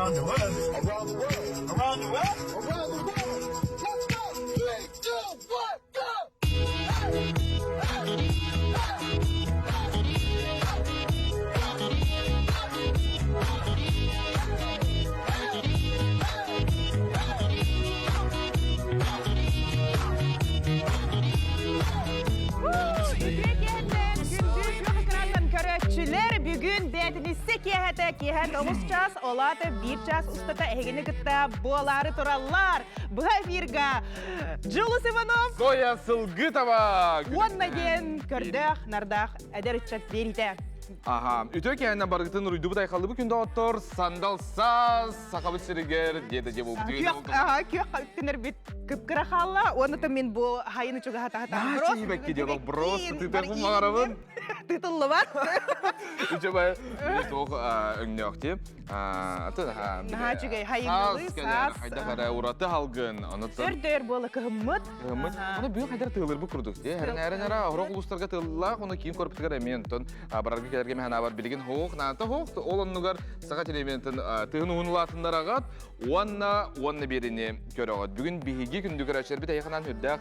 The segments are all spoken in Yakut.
Around the world. Around the world. Around the world. Around the world. Let's go. Three, two, one, go. Үтүө киэһэттэн күндү күөх экраntан көрөөччүлэр бүгүн бээтиниссэ киэһэтэ киэһэ 9 час, ол аата 1 час устата эһигини кытта буолаары тураллар. Быһа эфирга Дьулус Иванов Зоя Сылгытова уонна диэн көрдөөх, нардаах эдэр ыччат биэриитэ. Аха, үтүө киэһэннэн барыгытын уруйдубут айхаллыбыт күн доҕоттор, сандал саас, сахабыт сиригэр, диэтэ дьэ буолбут. Күөх, аха, күөх күннэрбит кып-кыра хаалла. Уонна то мин бу хайын учугаһа таһата. Брос бэкки диэн брос тыытыахпын баҕарабын. Тытыллыбат. Үчүгэй, туох өҥнөөхти. Наһаа үчүгэй хайыҥналы саас. Хайдах эрэ ураты халгын. Өр-дөр буола кыһыммыт. Кыһыммыт. Ону бүгүн хайдах тыалырбыт курдук. Эрэн эрэ орох улуустарга тыаллаах, ону киин корпутугар эмиэ онтон барарга кэлэргэ мэханабар билигин хоох, наата хоох, ол оннугар саха телевидениетын тыһын уһун улаатыннараҕат уонна уонна биэрини көрөҕөт. Бүгүн биһиги күндү көрөөччүлэрбит эйэханан үрдээх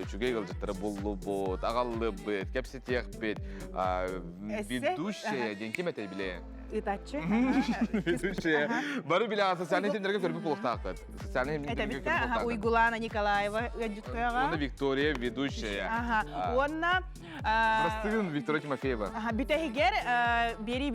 үчүгэй ыалдьыттары буллубут, аҕаллыбыт, кэпсэтиэхпит. Ведущая диэн ким этэй билэ? Ыытааччы. Ведущая. Бары билэҕэ социальнай ситимнэргэ көрбүт буолуохтаахтар. Социальнай ситимнэргэ көрбүт буолуохтаахтар. Уйгулаана Николаева ыалдьыттыаҕа. Уонна Виктория ведущая. Уонна Простыгын Виктория Тимофеева. Бүтэһигэр биэрии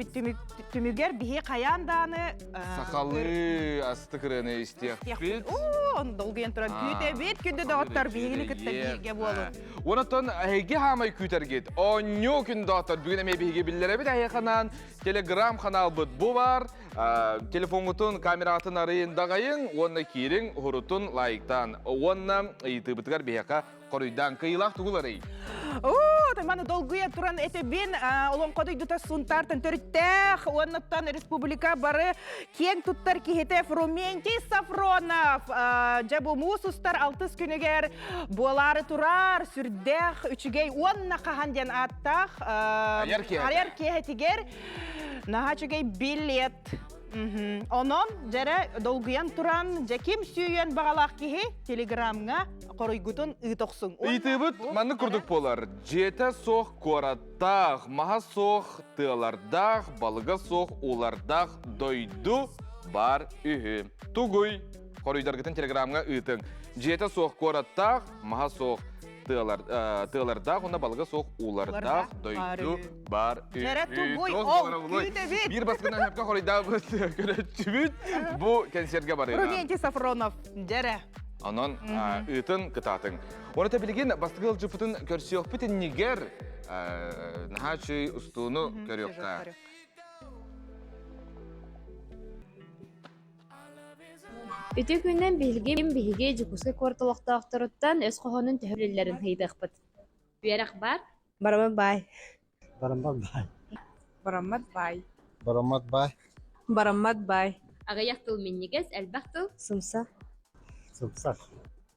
түмүгэр биһи хайаан дааны Сахалыы астык ырыаны истиэхпит. Оо, долгуйан туран күүтэбит. Күндү доҕоттор биһигини кытта бииргэ буолун. Онотон эһиги хаамай күүтэргит. Оонньуу күн доҕоттор бүгүн эмиэ биһиги биллэрэбит эһиэханан телеграм каналбыт бу бар. Телефоҥҥутун камератын арыйын даҕайыҥ уонна киириҥ уһурутун лайктаан уонна ыйытыыбытыгар биһиэхэ Хоруйдаан кыйылаах тугуларый? Оо, маны долгуйа туран этэбин, Олоҥхо дойдута Сунтаартан төрүттээх, уоннаттан республика бары киэҥ туттар киһитэ Фрументий Сафронов. Дьэ бу муус устар алтыс күнүгэр буолаары турар, сүрдээх үчүгэй уонна хаһан диэн ааттаах айар киэһэтигэр наһаа үчүгэй билет Онон дьэрэ долгуйан туран, дьэ ким сүүйүөн баҕалаах киһи телеграмҥа хоруйгутун ыыта охсуҥ. Ыйытыыбыт маннык курдук буолар. Дьиэтэ суох куораттаах, маһа суох тыалардаах, балыга суох уулардаах дойду бар үһү. Тугуй? Хоруйдаргытын телеграмҥа ыытыҥ. Дьиэтэ суох куораттаах, маһа суох тыалар, тыалардаах уонна балыга суох уулардаах дойду бар Дьэрэ тугуй ол күүтэбит. Биир баскынан хөпкө хоруйдаабыт көрөөччүбүт бу кэнсиэргэ барыаҕа. Румянти Сафронов дьэрэ. Онон ыытын кытаатыҥ. Оны билигин бастакы ыалдьыппытын көрсүөхпүт иннигэр наһаа үчүгэй устууну көрүөххэ. Ити күнүнэн биһиги биһиги Дьокуускай куорат олохтоохторуттан өс хоһоонун төһө билэллэрин ыйытыахпыт. Үөрэх баар? Бараммат баай. Бараммат баай. Бараммат баай. Бараммат баай. Бараммат баай. Аҕыйах тыл минньигэс, элбэх тыл? Сымса. Сымсах.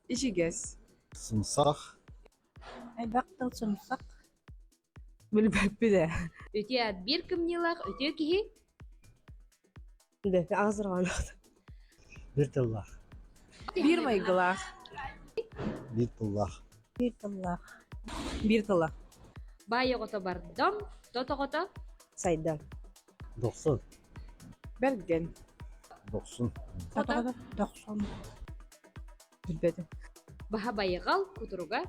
Ичигэс. Сымсах. Элбэх тыл сымсах. Билбэппит ээ. Үтүө биир кымньыылаах үтүө киһи? Билбэппин аҕыс дорҕоонноох. Биир тыллаах. Биир майгылаах. Биир тыллаах. Биир тыллаах. Биир тыллаах. Баай оҕото бардам, тот оҕото? Сайдам. Дохсун. Бэргэн. Дохсун. Тот оҕото дохсун. Билбэтим. Баһа байҕал кутуруга?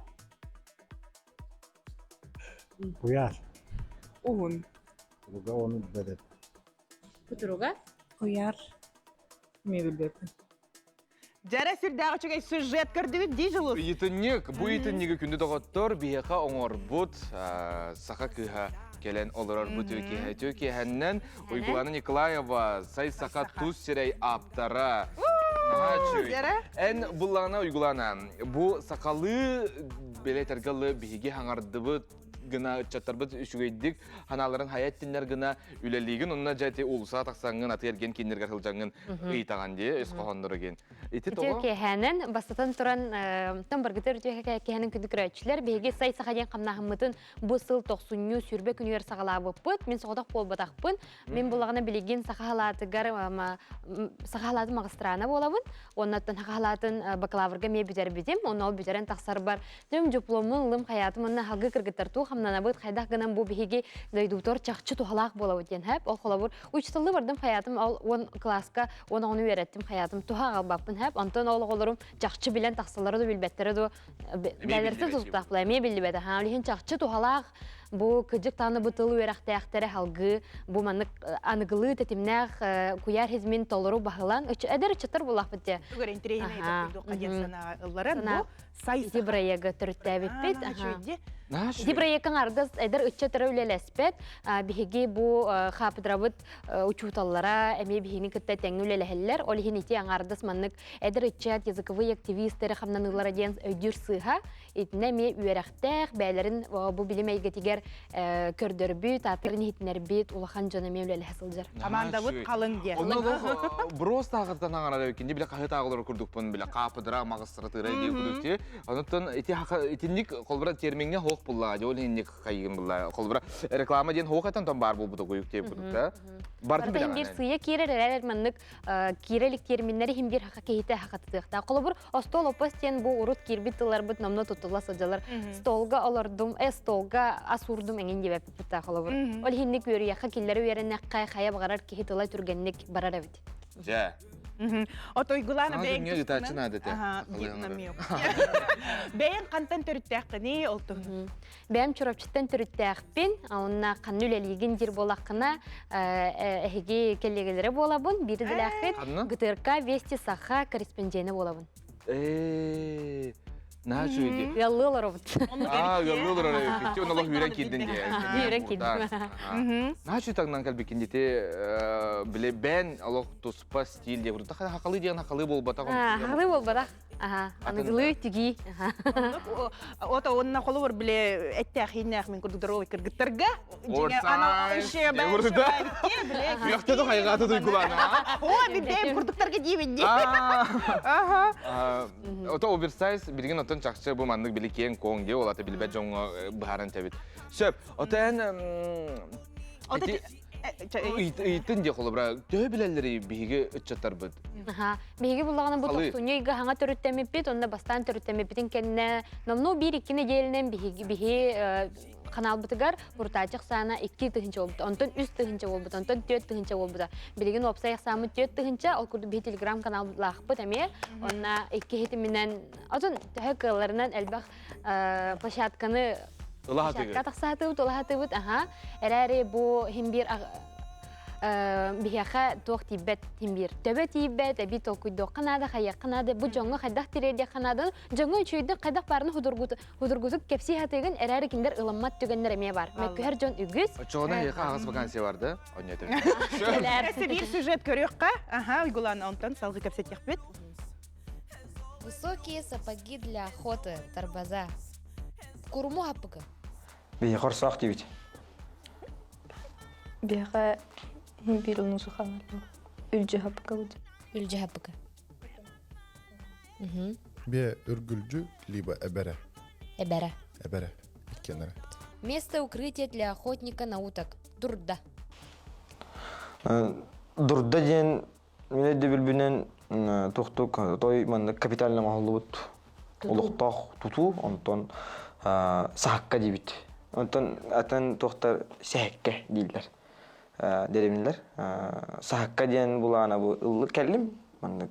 Куйаар. Уһун. Кутуруга ону билбэт Кутуруга? Куйаар. Эмиэ билбэппин. Дьэрэ сүрдээх үчүгэй сюжет көрдүбүт дии Дьулус. Ыйытынньык, бу ыйытынньыгы күндү доҕоттор биһиэхэ оҥорбут саха кыыһа кэлэн олорор бу үтүө киэһэ. Үтүө киэһэннэн Уйгулана Николаева Сай Саха тус сирэй ааптара. Эн буллаҕына Уйгулана, бу сахалыы бэлэтэргэ биһиги хаҥардыбыт гына ыччаттарбыт үчүгэйдик ханааларын хайа эттиннэр гына үлэлиигин онно дьэ ити уулусаҕа тахсаҥҥын аты эргиэн кииннэргэр сылдьаҥҥын ыйытаҕын дии өс хоһоонноро гин. Ити Үтүө тоҕо? киэһээнэн бастатан туран тон баргытар үтүө киэһэнин күндү көрөөччүлэр биһиги сай саха диэн хамнааһыммытын бу сыл тохсунньу сүүрбэ күнүгэр саҕалаабыппыт. Мин соҕотох буолбатахпын. Мин булаҕына билигин саха халаатыгар саха халаатын маҕыстыраана буолабын. Оннуттан саха халаатын бакалаврга эмиэ бүтэрбитим. Онно ол бүтэрэн тахсарбар түм дипломмун ылым хайаатым уонна халгы кыргыттар туу хамнанабыт хайдах гынан бу биһиги дойдубутугар чахчы туһалаах буолабыт диэн хэп. Ол холобур учителлыы бардым хайаатым ол 10 кылааска 10 оҕону үөрэттим хайаатым туһа аҕалбаппын хэп. Онтон ол оҕолорум чахчы билэн тахсаллара да билбэттэрэ дуо бэлэрсин тутуктаах була эмиэ биллибэтэ. Ха ол иһин чахчы туһалаах бу кыдьык тааны бу тыл үөрэхтээхтэрэ халгыы бу маннык аныгылыы тэтимнээх куйаар хизмин толору баһылан эдэр ыччаттар буллахпыт дии. Тугар интэриэһинэй толкуйдуохха диэн санаа ылларан бу сай Ити бырайыагы төрүттээбиппит. Ити бырайыакка ардас эдэр ыччаттара үлэлэспэт. Биһиги бу хаапыдырабыт учууталлара эмиэ биһигини кытта тэҥҥэ үлэлэһэллэр. Ол иһин ити аҥаардас маннык эдэр ыччат языковые активистары хамнаныылара диэн өйдүүр сыыһа. Итинэ эмиэ үөрэхтээх, бэйэлэрин бу билим эйгэтигэр көрдөрбүт, ааттарын иһитинэрбит улахан дьон эмиэ үлэлэһэ сылдьар. Командабыт халыҥ диэн. Онно брос тааҕыртан аҥарар эбиккин биле хаһы тааҕылар курдукпун биле хаапыдыра маҕыстыратыыра дии курдук ти. Онуттан ити итинник холбура термиҥҥэ хоох буллаа дьол инник хайыгын буллаа. Холбура реклама диэн хоох этэн тон баар буолбута куйук диэн курдук да. Бартын биир сыйа киирэр эрэр маннык киирэ илик терминнэри иһин биир хаха киһитэ хахатытыахтаах. Холобур, остуол оппос диэн бу урут киирбит тылларбыт номно туттулла сылдьалар. Столга олордум, столга ас уурдум эҥин диэбэппит та холобур. Ол иһинник үөрүйэххэ киллэри үөрэннэххэ хайа баҕарар киһи тыла түргэнник барар эбит. Дьэ. Отойгулаана Саҥа бэйэҥ күҥҥэ ыытааччы наада этэ. Бэйэҥ хантан төрүттээххиний ол туһунан? Бэйэм Чурапчыттан төрүттээхпин, онно ханна үлэлиигин диир буолаххына, эһиги кэллиэгэлэрэ буолабын, биир идэлээхпит ГТРК Вести Саха корреспонденэ буолабын. Ээ, наһаа үчүгэй. Ыаллыы олоробут. Аа, ыаллыы олорор эбиппит. Онно олох үүрэн киирдин дии. Үүрэн киирдим. Наһаа үчүгэй таҥнан кэлбиккин дити били бээн олох туспа стиль диye курдук. Хахалыы диэн хахалыы буолбатах. Хахалыы буолбатах. Аха, аныгылыы тигии. Ото онна холобур биле эттээх-ииннээх мин курдук здоровый кыргыттарга Үөхтэ да хайҕаата туйгулаана. О, бибэм курдуктарга диибин дии. Ото оверсайз билигин оттон чахчы бу маннык били киэҥ куоҥ дии ол ата билбэт дьоҥҥо быһааран тэбит. Сөп. Ото эн Ыйытын дии холобура, төһө билэллэрий биһиги ыччаттарбыт? Аха, биһиги буллаҕына бу тохсунньу ыйга хаҥа төрүттэммиппит, онно бастаан төрүттэммиппитин кэннэ номнуо биир-икки нэдиэлэнэн биһиги биһи ханаалбытыгар урутааччы ахсаана 2 тыһыынча буолбута, онтон 3 тыһыынча буолбута, онтон 4 тыһыынча буолбута. Билигин уопсай ахсааммыт 4 тыһыынча, ол курдук биһи телеграм-каналлаахпыт эмиэ, онно икки хитиминэн, отон төһө кыалларынан элбэх площадканы площадка тахсаатыбыт, улаһатыбыт, аха. Эрээри бу хим биир биһиэхэ туох тиийбэт хим биир төбө тиийбэт, эбии толкуйдуохха наада, хайыахха наада, бу дьоҥҥо хайдах тириэрдиэххэ наада, дьоҥҥо үчүгэйдик хайдах баарына худургутук кэпсии сатыыгын, эрээри кинилэр ыламмат түгэннэр эмиэ бар. Мөккүһэр дьон үгүс. Оччоҕуна эһиэхэ аҕыс вакансия бар да? Онньо Биир сюжет көрүөххэ, аха, Уйгулаана онтон салгыы кэпсэтиэхпит. Высокие сапоги для охоты, торбоза. Куруму хаппыгы. Биһи хорсоох диибит. Биһиэхэ биир улун Үлдьү хаппыкабыт. Үлдьү хаппыкы. Бе үргүлдьү, либо эбэрэ. Эбэрэ. Эбэрэ. Иккиэннэрэ. Место укрытия для охотника на уток. Дурда. Дурда диэн Мин өйдөбүлбүнэн туохтук той маннык капитально оҥоһуллубут олохтоох тутуу, онтон саһакка диибит. Онтон атын туохтар сэһэккэ дииллэр дэриэбинэлэр. Саһакка диэн булаана бу ыллык кэллим. Маннык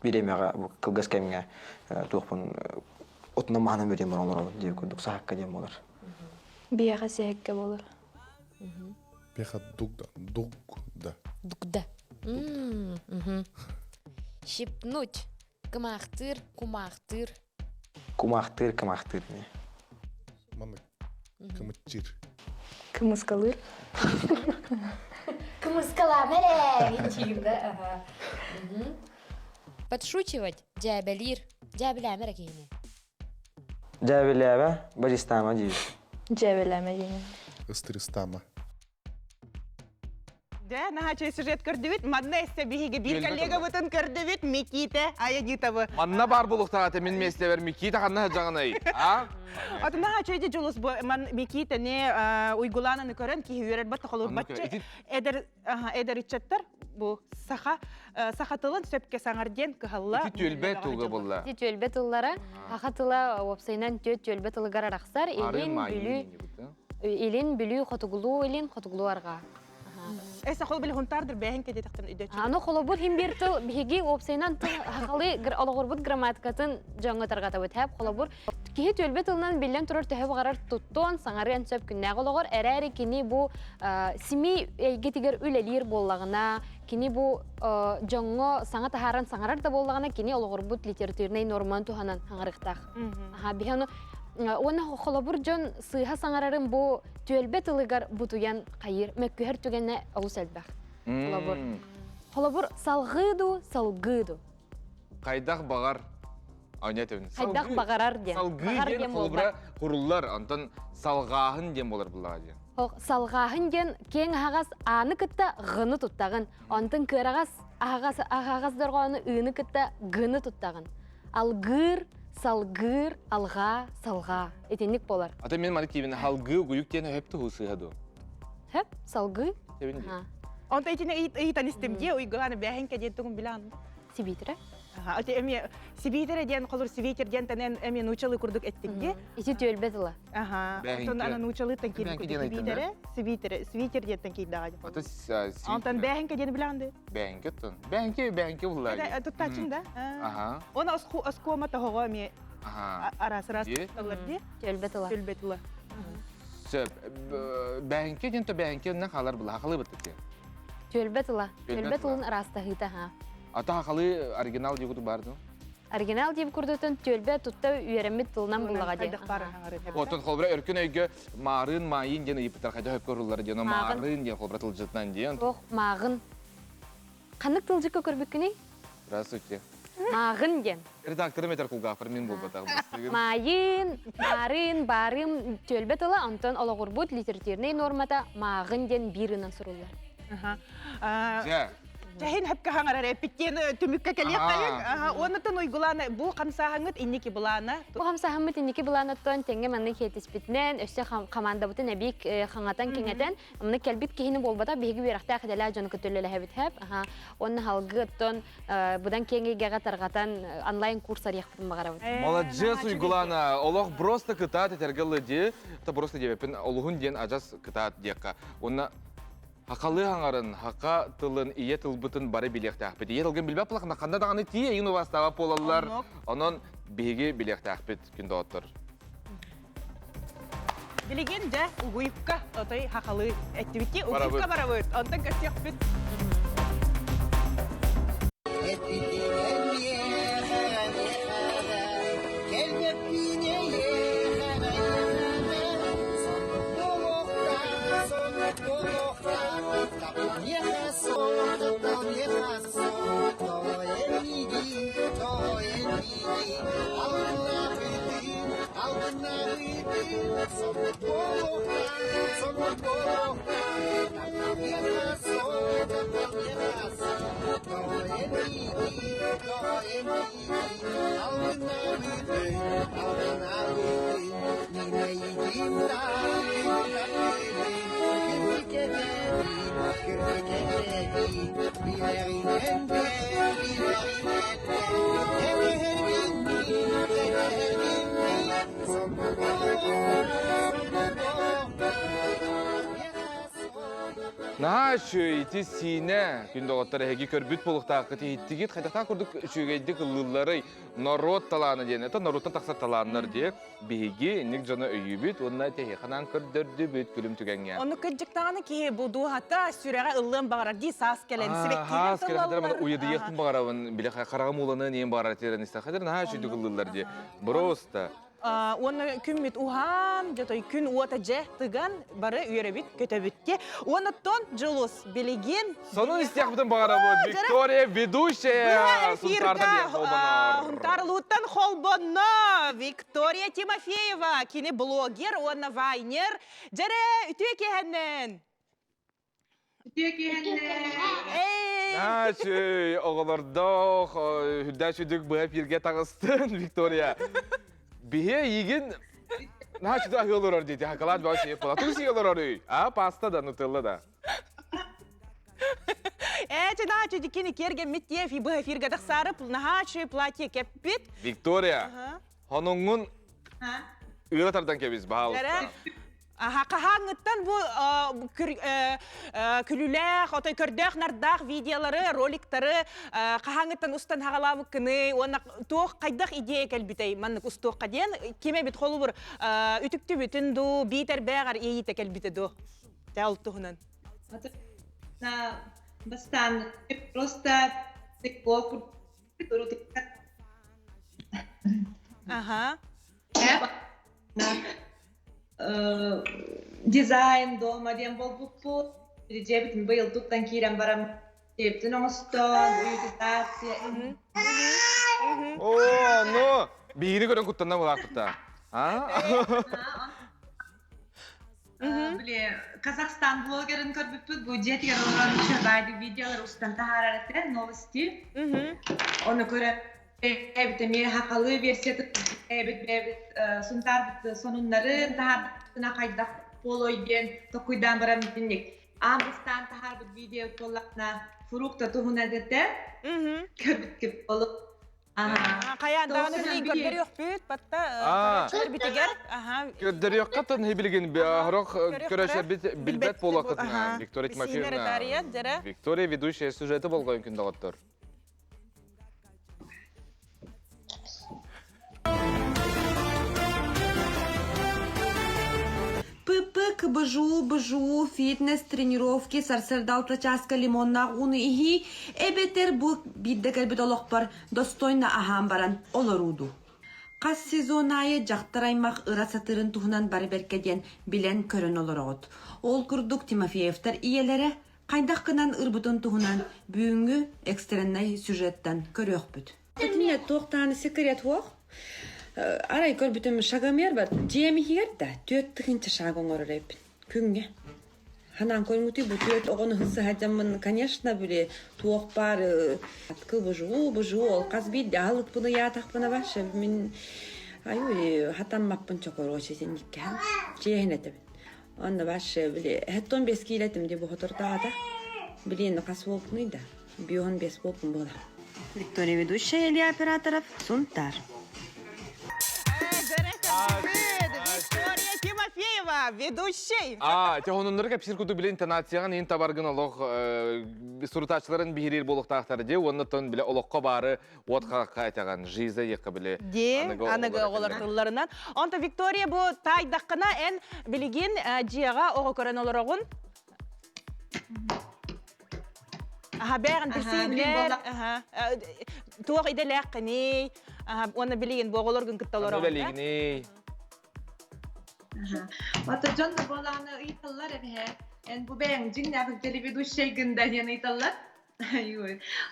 бириэмэҕэ бу кылгас кэмҥэ туохпун отунан маһынан бүтэн баран олоробун диир курдук саһакка диэн буолар. Биэхэ сэһэккэ буолар. Пеха дугда, дугда. Дугда. Щипнуть. Кымаахтыыр, кумаахтыыр. Кумаахтыыр, кымаахтыыр. Маннык кымыччыыр. Кымыскалыыр. Кымыскалаама эрэ! Подшучивать. Дьээбэлиир. Дьээбэлээмэ эрэ киһини. Дьээбэлээбэ, бадьыстаама диир. Дьээбэлээмэ диэн. Ыстырыстаама. Дьэ, наһаа сюжет көрдүбүт. Манна эссе биһиги биир коллегабытын көрдүбүт, Микита Аянитовы. Манна баар булуктаата мин миэстэбэр Микита ханна сылдьаҕыный? А? Аты наһаа чөйдө дьулус бу ман Микитаны уйгулаананы көрөн киһи үөрэр бат холурбатчы эдэр эдэр ыччаттар бу саха саха тылын сөпкө саҥар диэн кыһалла. Ити түөлбэ тылга булла. Ити түөлбэ тыллара саха тыла уопсайынан түөт түөлбэ тылыгар арахсар. Илин, Бүлүү, Илин, Бүлүү, Хотугулуу Илин, Хотугулуу Арҕаа. Эсэ хол били хунтаардыр бэһин кэдиэтэхтэн өйдөчү. Аны холобур хим бир тыл биһиги уопсайынан тыл хахалы олоҕурбут грамматикатын дьоҥҥо тарҕатабыт хэп холобур киһи түөлбэ тылынан биллэн турар төһө баҕарар туттуон саҥарыан сөп күннээҕи олоҕор эрээри кини бу сими эйгэтигэр үлэлиир буоллаҕына кини бу дьоҥҥо саҥа таһааран саҥарар да буоллаҕына кини олоҕурбут литературнай норманы туһанан саҥарыахтаах. Аха биһи ону уонна холобур дьон сыыһа саҥарарын бу түөлбэ тылыгар бутуйан хайыыр, мөккүһэр түгэнэ олус элбэх. Холобур. Холобур, салҕыы дуу, салгыы дуу. Хайдах баҕар Аня этебин. Хайдах баҕарар диэн. Салгыы диэн холобура куруллар, онтон салҕааһын диэн буолар буллаҕа диэн. Салҕааһын диэн киэҥ аһаҕас ааны кытта ҕыны туттаҕын. Онтон кыараҕас аһаҕас аһаҕас дорҕоону ыыны кытта гыны туттаҕын. Алгыыр, салгыыр, алҕаа, салҕаа. Итинник буолар. Ата мен маны тиибин халгыы угуйук диэн өһөп туһу сыыһа дуо? Хөп, салгыы. Тебин дии. Онто итини ыйытан истим дии, уйгылааны бэһин кэдиэн тугун билан. Сибиитирэ. Ати эми сибиитирэ диэн холур сибиитир диэн тэнэн эми нуучалыы курдук эттик дии. Ити түөлбэ тыла. Аха. Онтон ана нуучалыыттан киирбит курдук сибиитирэ, сибиитирэ, свитер диэттэн киирдэҕэ. Ата Онтон бэһин кэдиэн билан ди. Бэһинке тун. Бэһинке бэһинке буллар. Туттаачын да. Аха. Оны оскуома тоһоҕо эми араас араас тыллар дии. Түөлбэ тыла. Түөлбэ тыла. Сөп. Бэһинке диэн то бэһинке онно хаалар була. Хахалы бытты ти. Түөлбэ тыла. Түөлбэ тылын араастаһыыта ха. Ата хахалы оригинал диэкуту бар ду? Оригинал диэбит курдутун түөлбэ тутта үөрэммит тылынан буллаҕа диэн. Оттон холбура өркүн өйгө маарыын маайын диэн ыйыппыттар хайда хөпкө уруллар диэн маарыын диэн холбура тылдьытынан диэн. Ох, мааҕын. Ханнык тылдьыкка көрбүккүнүй? Здравствуйте. Мааҕын диэн. Редакторым этэр кулгаахпар мин булбатах Маайын, маарыын, баарым түөлбэ тыла, онтон олоҕурбут литературнай нормата мааҕын диэн биир ынан суруллар. Дьэ. Чэһин хөпкө хаҥарар эппиттиэн түмүккэ кэлиэххэйин. Уоннаттан уйгулаана бу хамсааһыҥҥыт инники былаана. Бу хамсааһыммыт инники былаанаттан тэҥҥэ маннык хиэтиспитинэн, өссө хамаандабытын эбии хаҥатан кэҥэтэн, Манна кэлбит киһини буолбатах, биһиги үөрэхтээх идэлээх дьону кытта үлэлэһэбит хэп. Аха. Уонна халгы оттон быдан киэҥ эйгэҕэ тарҕатан онлайн курс арыйахпытын баҕарабыт. Молодец, Уйгулана. Олох просто кытаат этэргэ ылы Это просто диэбэппин олуһун диэн адьас кытаат диэххэ. Уонна хахалыы хаҥарын, хака тылын, ийэ тылбытын бары билиэхтээхпит. Ийэ тылгын билбэт буоллаххына, ханна даҕаны тиий эйигин убаастаабат буолаллар. Онон биһиги билиэхтээхпит күн доҕоттор. Билигин дьэ угуйукка отой хахалы эттибитти угуйукка барабыт. Онтон көрсүөхпүт. Наһаа үчүгэй ити сиинэ күн доҕоттор эһиги көрбүт буолуохтааххыт иһиттигит хайдахтаах курдук үчүгэйдик ыллыылларый норуот талаана диэн это норуоттан тахсар талааннар диye биһиги инник дьоно өйүүбүт уонна тэһиэхэ көрдөрдүбүт күлүм түгэҥҥэ. Ону кырдьыктаҕына киһи бу дууһата сүрэҕэ ыллыан баҕарар дии саас кэлэн сибэккиинэн Саас кэлэн уйадыйыахпын баҕарабын биле хараҕым ууланан иэн баҕарар тиэрэн истэххэ наһаа үчүгдүк ыллыыллар дии. Просто Уонна күммүт уһаан, дьэ күн уота дьэ тыган бары үөрэбит, көтөбүт те. Уоннаттан Дьулус билигин Сонун истиэхпитин баҕарабыт. Виктория ведущая Сунтаардан холбонор. Сунтаарлууттан холбонно. Виктория Тимофеева, кини блогер уонна вайнер. Дьэрэ, үтүө киэһэннэн! Үтүө киһэннэ. Наачый, оҕолордоох, үрдээх сүдүк быһа эфиргэ таҕыстын, Виктория. Биһи эйигин наһаа сүдү аһыы олорор диэти, хакалаат бөҕө сиэп буола. Тугу сии олорорүй? А, паста да, нутелла да. Ээ, наһаа дикини киэргэммит тиэ быһа эфиргэ тахсаары наһаа платье кэппит. Виктория, Хонуҥҥун ыыра тардан кэбис, баһаалыста. Аха, хаһааҥҥыттан бу күлүлээх, отой көрдөөх-нардаах видеолары, роликтары хаһааҥҥыттан устан хаҕалаабыккыный уонна туох хайдах идея кэлбитэй маннык устуохха диэн ким эбит холобур үтүктүбүтүн дуу, биитэр бээҕэр иэйиитэ кэлбитэ дуу? Тэ ол туһунан. Бастаан просто Ага. Дизайн дома диэн буолбуппут. Дьиэбитин быйыл туттан киирэн баран дьиэбитин оҥостон, уютизация. О, ну, биһиги көрөн куттанна булаакпыта. А? Били Казахстан блогерын көрбүппүт бу дьиэтигэр олорон үчүгэй видеолар устан таһаарар этэ новости. Ону көрө эбит эмиэ хахалыы версиятын эбит бэйэбит сунтаарбыт сонуннарын таһаарбытына хайдах буолуой диэн токуйдаан баран итинник аан бастаан таһаарбыт видео буоллаҕына фрукта туһунан этэ көрбүт болуп Хайаан даҕаны билигин көрдөрүөхпүт, батта көрбүтүгэр. Көрдөрүөххэ тон билигин хорох көрөшөрбүт билбэт буолуоххутуна Виктория Тимофеевна. Виктория ведущая сюжеты болҕойун күн доҕоттор. ПП КБЖУ, БЖУ, фитнес, тренировки, сарсыарда алта чааска лимоннаах ууну иһии, эбэтэр бу биирдэ кэлбит олохпор достойно аһаан баран олоруу дуу. Хас сезон аайы дьахтар аймах ыра сатыырын туһунан бары бэркэ диэн билэн-көрөн олороҕут. Ол курдук Тимофеевтар ийэлэрэ хайдах гынан ырбытын туһунан бүгүҥҥү экстреннай сюжеттан көрүөхпүт. Итиннэ туох даҕаны секрет суох. Арай көрбүтүм шагомер бар. Дьиэм иһигэр да 4000 шаг оҥорор эбиппин күҥҥэ. Ханаан көрүҥүтүй бу түөрт оҕону сыһадьаммын, конечно, били туох баар кыбыжуу, быжуу, ол хас биирдэ аһылыкпын ыйаатахпына вообще мин ай хатаммаппын чокоруоча итинниккэ чиэһин этэбин. Онно вообще били хэттон бес киилэтим ди бу хотортаата. Билин хас буолпунуй да? Биоһун бес буолпун буола. Виктория ведущая Илья Операторов, Сунтар. Виктория Тимофеева, ведущий. А, те хонуннары кэпсир куту биле интонацияҕын иин табаргын олох сурутааччыларын биһириир буолуохтаахтар дии уонна тон биле олоххо баары уот харахха этэҕин жиза диэххэ биле Ди, аныгы оҕолор тылларынан. Онто Виктория бу таайдаххына эн билигин дьиэҕэ оҕо көрөн олороҕун. Аха бэҕин билсииннэр, туох идэлээххиний, уонна билигин бу оҕолоргун кытта олороҕун. Үлэлиигиний. Ата дьон да буолааны ыйыталлар эбэһэ. Эн бу бэйэҥ дьиҥнээх телеведущайгын да диэн ыйыталлар.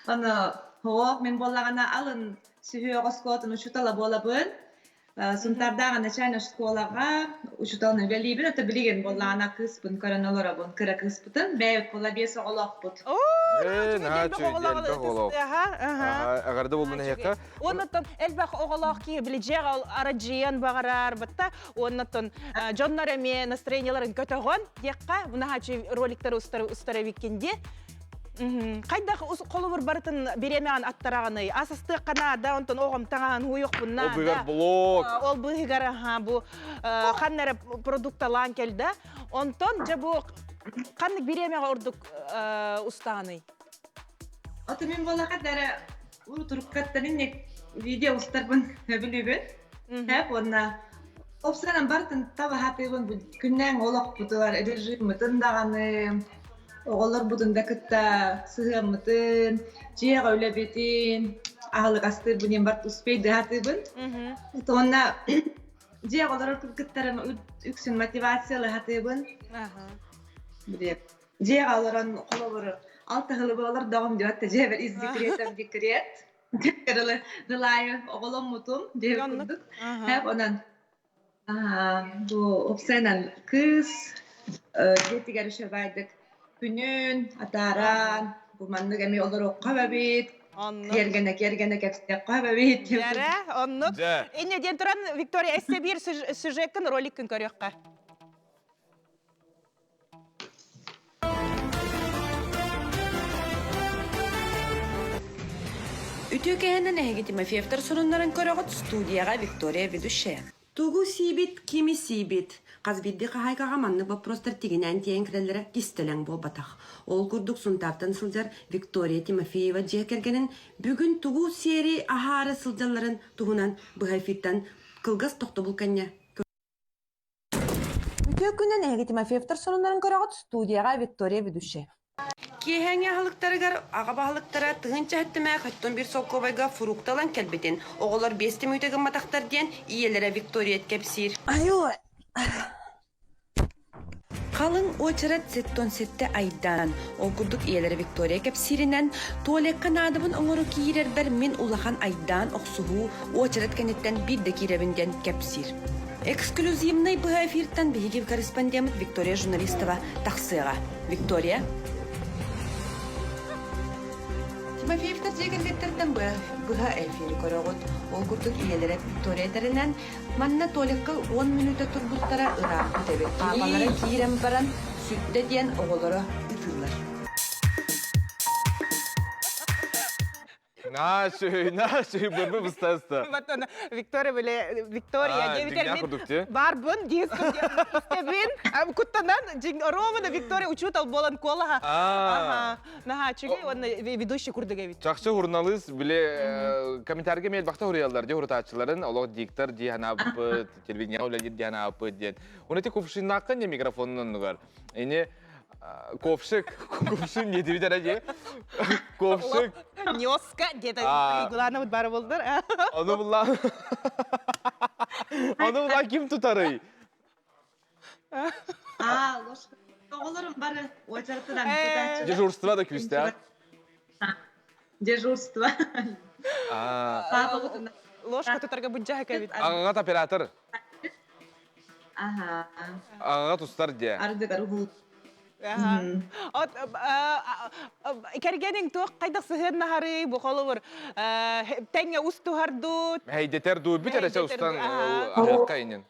Аны суох мин буоллаҕына алын сүһүөх оскуолатын учуутала буолабын. Сунтаардааҕы начальнай школаҕа учууталын үлэлиибин, это билигин буоллаҕына кыыспын көрөн олоробун, кыра кыыспытын, бэйэбит буола биэс оҕолоохпут. Элбэх оҕолоох. Эҕэрдэ буоллун эһиэхэ. Оннуттан элбэх оҕолоох киһи билидьиэх арадьыйан баҕарар бытта. Оннуттан дьоннор эмиэ настроенияларын көтөҕөн диэххэ, наһааччы роликтары устар эбиккин дии. Хайдах холобур барытын бириэмэҕин аттараҕыный? Ас астыахха наада, онтон оҕом таҥаһын һууйуохпун наада. Ол быыгар блок. Ол быыһыгар аха бу ханна эрэ продукталаан кэлдэ. Онтон дьэ бу ханнык бириэмэҕэ ордук устаҕыный? Ото мин буолаха дара урутуруккаттан инник видео устарбын сөбүлүүбүн. Хэп уонна Опсанан барытын таба хатыыбын бу күннээҥ олохпутугар режиммытын даҕаны оҕолорбутун да кытта сыһыаммытын, дьиэҕэ үлэбитин, аһылык астыырбын диэн барыт успейдыы хатыыбын. Уонна дьиэҕэ олорор кыргыттарым үксүн мотивациялыы хатыыбын. Дьиэҕэ олорон холобур алта сылы олордоҕум диэбэт дьиэбэр из декрета в декрет. Дылайы оҕоломмутум диэбит курдук. Онон бу опсайынан кыыс дьиэтигэр үчүгэйдик. Күнүн атааран, бу маннык эмиэ олоруохха эбит, Оннук. киэргэнэ киэргэнэ кэпсиэххэ эбит. Дьэрэ, оннук. Дьэ. Инньэ диэн туран, Виктория, эссе биир сюжеккын, роликкын көрүөххэ. Үтүө кэһэнэн эһиги Тимофеевтар суруннарын көрөҕүт студияҕа Виктория ведущая. Тугу сиибит, кими сиибит? Хас биирдии хаһаайкаҕа маннык боппуруостар тигинээн тиийэн кэлэллэрэ кистэлэҥ буолбатах. Ол курдук Сунтаартан сылдьар Виктория Тимофеева дьиэ кэргэнин бүгүн тугу сиэри аһаары сылдьалларын туһунан быһа эфиртэн кылгас тохтобул кэннэ Үтүө күнүнэн эһиги Тимофеевтар сонуннарын көрөҕүт студияҕа Виктория ведущая. Киэһээҥҥи аһылыктарыгар аҕа баһылыктара тыһыынча өттүмээх өттүн биир солкуобайга фрукта ылан кэлбитин, оҕолор биэс мүнүүтэ гымматахтар диэн ийэлэрэ Виктория кэпсиир. Айуу! Халыҥ уочарат сеттон сеттэ айдаан. Ол курдук ийэлэрэ Виктория кэпсииринэн, туалекка наадабын оҥоро киирэрбэр мин улахан айдаан охсуһуу уочарат кэнниттэн биирдэ киирэбин диэн кэпсиир. Эксклюзивнай быһа эфиртэн биһиги корреспондеммыт Виктория Журналистова тахсыаҕа. Виктория? Тимофеевтар дьиэ кэргэттэртэн быһа эфири көрөҕүт. Ол курдук ийэлэрэ Виктория этэринэн, манна туалекка 10 мүнүүтэ турбуттара ырааппыт эбит. Паапалара киирэн баран сүттэ диэн оҕолоро ытыыллар. Наашүй, наашүй, бырбы быстаста. Батон Виктория биле Виктория диэбитэр мин барбын истэбин куттанан дьиҥ ровно Виктория учуутал буолан куолаһа. Аха. Наһаа үчүгэй уонна ведущий курдук эбит. Чахчы журналист биле комментарийга мэлбахта хуруйаллар дии хурутааччыларын олох диктор дии ханааппыт, телевидение үлэлиир дии ханааппыт диэн. Уна ти кувшиннаахха не микрофонун оннугар. Ини ковшик, кувшин не диэбит эрэ дии. Ковшик. Нёска где-то Уйгулаана бары болдур. Ону булла. Ону булла ким тутарый? Аа, ложка. Оҕолорум бары уочаратынан тутааччылар. Дежурство да күүстээх. Дежурство. Папабытын Ложка тутарга быдьаһа кэбит. Аҕаҕат оператор. Аха. Аҕаҕа тустар диэ. Ардыгар уһул. От кэргэниҥ туох хайдах сыһыаннаһарый бу холобур тэҥҥэ устуһар дуу Мэһэйдэтэр дуу бүт эрэ устан аһыахха инин.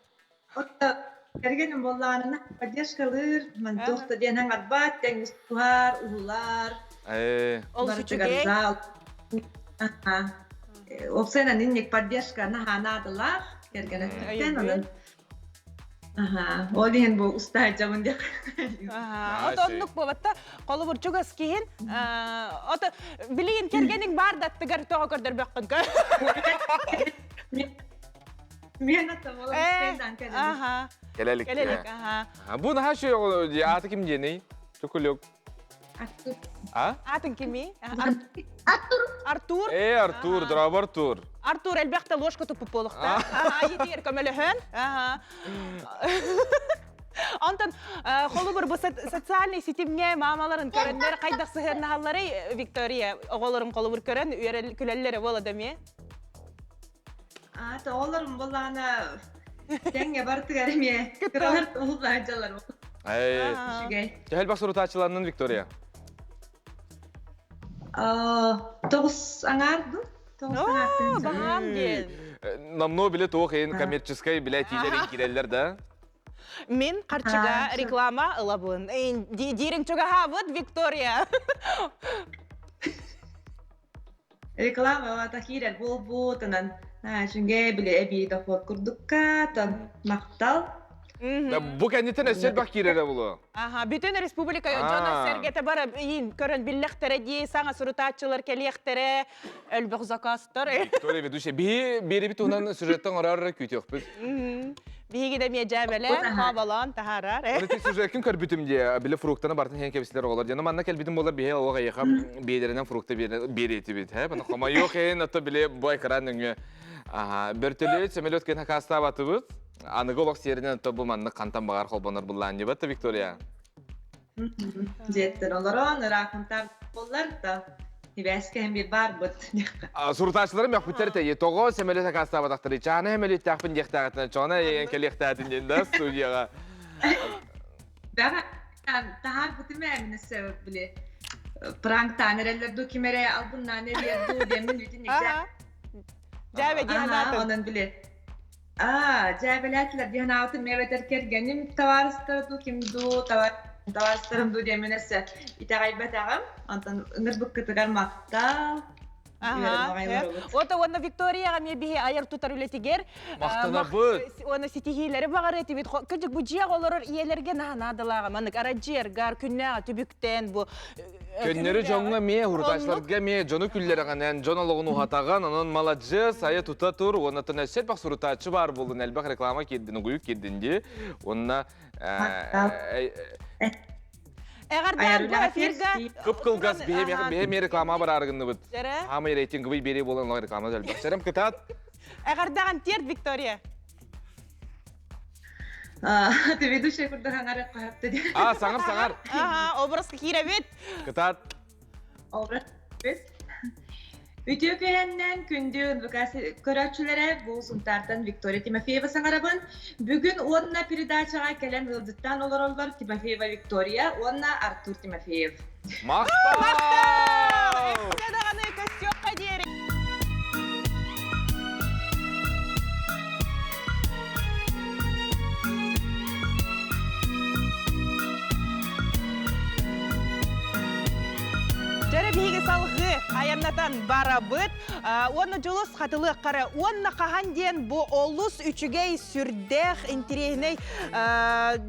Кэргэним буоллаҕына поддержкалыыр, мантуох да диэн аҥарбат, тэҥ устуһар, уһулар. Ол үчүгэй. Уопсайынан инник поддержка наһаа наадалаах кэргэн өттүттэн онон Аха, ол иһин бу устаһыдьабын диэх. От оннук буолбатта, холобур чугас киһин, ото билигин кэргэниҥ баар да аттыгар тоҕо көрдөрбөххүн көр. Мен ата ол устайдан кэлэлик. Аха. Кэлэлик. Кэлэлик, аха. Бу наһаа үчүгэй ааты ким диэний? Чукулюк. Артур. А? Атын кими? Артур. Артур. Э, Артур, здорово, Артур. Артур элбэхтэ ложка туппут буолуохта. Аха, етер көмөлөһөн. Аха. Онтон холобур бу социальный ситимҥэ маамаларын көрөннөр хайдах сыһыаннаһалларый Виктория оҕолорун холобур көрөн күлэллэрэ буола да эмиэ? Аата оҕолорум буоллаҕына тэҥҥэ бартыгар эмиэ кыралар уһуллаһа дьаллар. Эй, Үчүгэй. Төһө элбэх сурутааччыланнын Виктория? Тоҕус аҥаар дуу? Тоҕус аҥаар Баһаам диэн. Намно биле туох иһин коммерческой биле тиилэрин киирэллэр да? Мин харчыга реклама ылабын. Диириҥ чугаһаабыт Виктория. Реклама киирэр буолбут, онон үчүгэй били эбии дохуот курдукка, тон махтал. Бу кэнниттэн өссө элбэх киирэрэ буолуо. Аха, бүтүн республика дьоно-сэргэтэ бара көрөн биллэхтэрэ дии, саҥа сурутааччылар кэлиэхтэрэ, элбэх заказтар. Виктория ведущая. Биһи биэрибит туһунан сюжеттан оҥорор күүтүөхпүт. Биһиги да эмиэ дьээбэлээн, хаабалаан таһаарар. Оны ти сюжеккин көрбүтүм дии, били фруктаны бартын иһэн кэбистилэр оҕолор диэн. Манна кэлбитим буолар биһи олох эйиэхэ биэлэринэн фрукта биэриэтибит. Э, мана хомойуох иһин, ото били бу экран нөҥүө бөртөлүөт, сөмөлүөт кэн хакаастаабатыбыт. Аныгы олох сиэринэн ото бу маннык хантан баҕар холбонор буллаан дьыбат Виктория. Дьиэттэн олорон, ыраахынтаар буоллар да, Ибээскэһин бир баарбыт. Сурутааччылары мөхпүттэр тэйи тоҕо сөмөлүөт акаастаабатахтарый? Чаана сөмөлүөттээхпин диэхтээҕитинэ, чоона эйэн кэлиэхтээтин диэн да студияҕа. Бэҕэ. Таһаарбытым ээ мин өссө били пранктаан эрэллэр дуу ким эрэ албыннаан эриэр дуу диэммин бүтүн Дьээбэ дии санаатын. Онон били Аа, дьээбэлээтилэр дии санаабытым эбэтэр кэргэним табаарыстара дуу, ким дуу, табаарыстарым дуу диэммин өссө итэҕэйбэтэҕим. Онтон ыҥырбыккытыгар махтал. Ото уонна Викторияҕа эмиэ биһи айар тутар үлэтигэр Махтанабыт. Уонна ситиһиилэри баҕар этибит. Кырдьык бу дьиэҕэ олорор ийэлэргэ наһаа наадалааҕа маннык арадьыаргар күннээҕи түбүктэн бу Көннөрү дьоҥҥо эмиэ, урутааччыларга эмиэ дьону күллэрэҕинэн, дьон олоҕун уһатаҕын, онон маладьыас, айа тута тур, уонна өссө элбэх сурутааччы баар буоллун, элбэх реклама киирдин, угуйук киирдин дии. Уонна Эҕэрдээн бу эфирга Кып-кылгас биһи эмиэ реклама бараарыгынныбыт. Хаамай рейтинговый биэрии буолан реклама элбэх. Сэрем кытаат. Эҕэрдэҕин тиэрт Виктория. Ты ведущая курдук аҥары хаһапты диэн. А, саҥар, саҥар. Ага, образка киирэбит. Кытаат. Образ Үтүө күһэннэн күндү НВК көрөөччүлэрэ бу Сунтаартан Виктория Тимофеева саҥарабын. Бүгүн уонна передачаҕа кэлэн ыалдьыттаан олороллор Тимофеева Виктория уонна Артур Тимофеев. Махтал! Махтал! Өссө даҕаны көстүөххэ диэри! Дьэрэ биһиги салгыы айаннатан барабыт. Уонна дьулус хатылыаххара уонна хаһан диэн бу олус үчүгэй, сүрдээх, интириэһинэй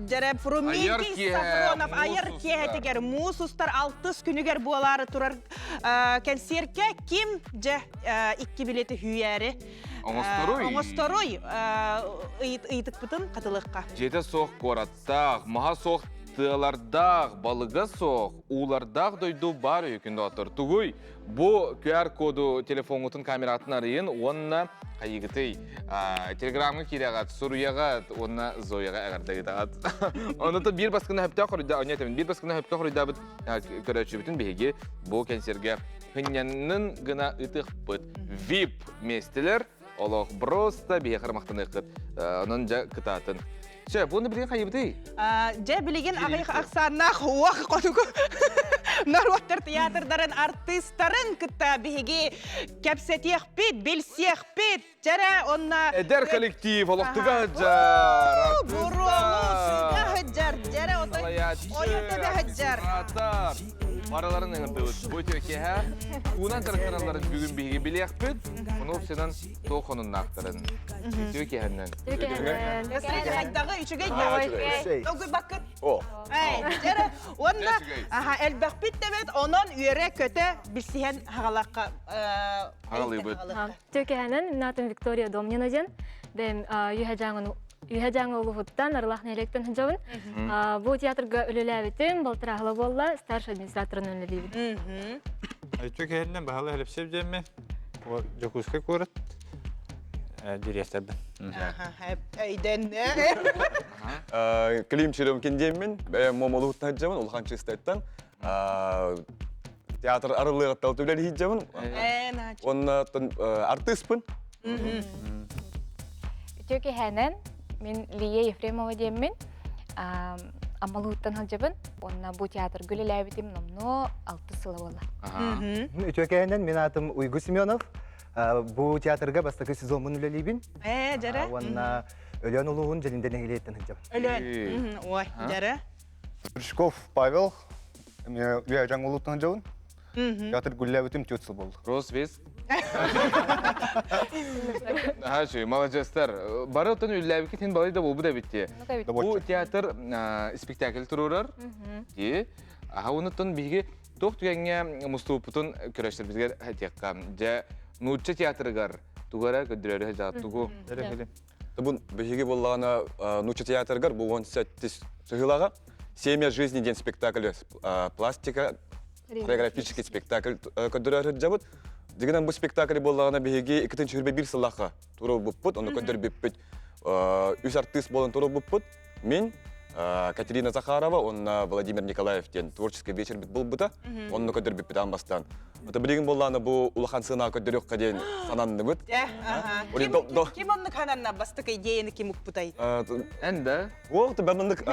дьэрэ Фрументий Сафронов айар киэһэтигэр муус устар алтыс күнүгэр буолаары турар кэнсиэркэ ким дьэ икки билети хүйээри Оҥосторуй. Оҥосторуй ыйытыкпытын хатылыахха. Дьиэтэ суох куораттаах, маһа суох тыалардаах, балыга суох, уулардаах дойду баар үһү күн доҕоттор. Тугуй? Бу QR-коду телефоҥҥутун камератын арыйын уонна хайыгытый? Телеграмҥа киирэҕит, суруйаҕыт уонна Зояҕа эҕэрдэгитаҕыт. Онно биир баскына хөптөөх хоруйда, онно этэмин, биир баскына хөптөөх хоруйдаабыт көрөөччүбүтүн биһиги бу кэнсиэргэ хынньаннын гына ытыхпыт. VIP миэстэлэр олох просто биһиэхэ махтаныаххыт. Онон дьэ кытаатын. Все, буну билигин хайыбытый? Дьэ билигин аҕыйах ахсааннаах уох хотугу норуоттар театрдарын артыыстарын кытта биһиги кэпсэтиэхпит, билсиэхпит. Чэрэ, онна... Эдэр коллектив олохтуга сылдьар. Буруолу сыга сылдьар. Дьэрэ, отой ойу тэбэ сылдьар. Барыларын ыҥырдыбыт. Бу үтүө уунан дьарыктаналларын бүгүн биһиги билиэхпит. Ону упсанан туох хонуннаахтарын. Үтүө киэһэннэн. Хайдаҕы үчүгэй да. Долгуйбаккыт. Дьэрэ, уонна элбэхпит дэбэт, онон үөрэ-көтө билсиһэн хагалакка Хагалыыбыт. Төкэһэнэн мин аатым Виктория Домнина диэн. Бэйэм Үһэ Дьааҥы улууһуттан Арылах нэһилиэктэн сылдьабын. Бу театрга үлэлээбитим, балтарааһыла буолла, старший администраторынан үлэлиибин. Төкэһэнэн Баһылай Алексеев диэммин. Дьокуускай куорат дириэктэрбин. Өйдөннө. Клим Черемкин диэммин. Бэйэм Момолуһуттан сылдьабын, Улахан Чыстайтан. Театр арыллыаҕыттан үлэлии сылдьабын. Уонна артыыспын. Үтүө киэһэнэн мин Лия Ефремова диэммин. Аммалыыттан сылдьабын. Уонна бу театрга үлэлээбитим номнуо алтыс сыла буолла. Үтүө киэһэнэн мин аатым Уйгу Семенов. Бу театрга бастакы сезоммун үлэлиибин. Ээ, дьэрэ. Уонна Өлөөн улууһун Дьэлиндэ нэһилиэгиттэн сылдьабын. Өлөөн. Ой, дьэрэ. Стручков Павел, Үө Дьаҥ улууттан сылдьабын. Театр гүллээбитим түөрт сыл буолла. Росвиз. Наһаа үчүгэй, маладьыастар. Бары оттон үллээбиккит иһин балай да буолбут эбит дии. Бу театр спектакль туруорар. Дии. Аха онуттан биһиги туох түгэҥҥэ мустубуппутун көрөччүлэрбитигэр этиэххэ. Дьэ, нуучча театрыгар тугу эрэ көрдөрөөрү сылдьаҕыт тугу? Бу биһиги буоллаҕына нуучча театрыгар бу 17 сыһыылаҕа «Семя жизни» диэн спектакль пластика хореографический спектакль көрдөрөр сылдьабыт. Дигинэн бу спектакль буоллаҕына биһиги 221 сыллаахха туруорбуппут, ону көрдөрбүппүт. Үс артыыс буолан туруорбуппут. Мин. Катерина Захарова уонна Владимир Николаев диэн творческий вечербит буолбута. Онно көрдөрбүппүт аан бастаан. Ата билигин буоллаана бу улахан сыанаа көрдөрүөххэ диэн сананныбыт. Ким оннук хананна бастык идеяны ким укпутай? Эн да? Ол да маннык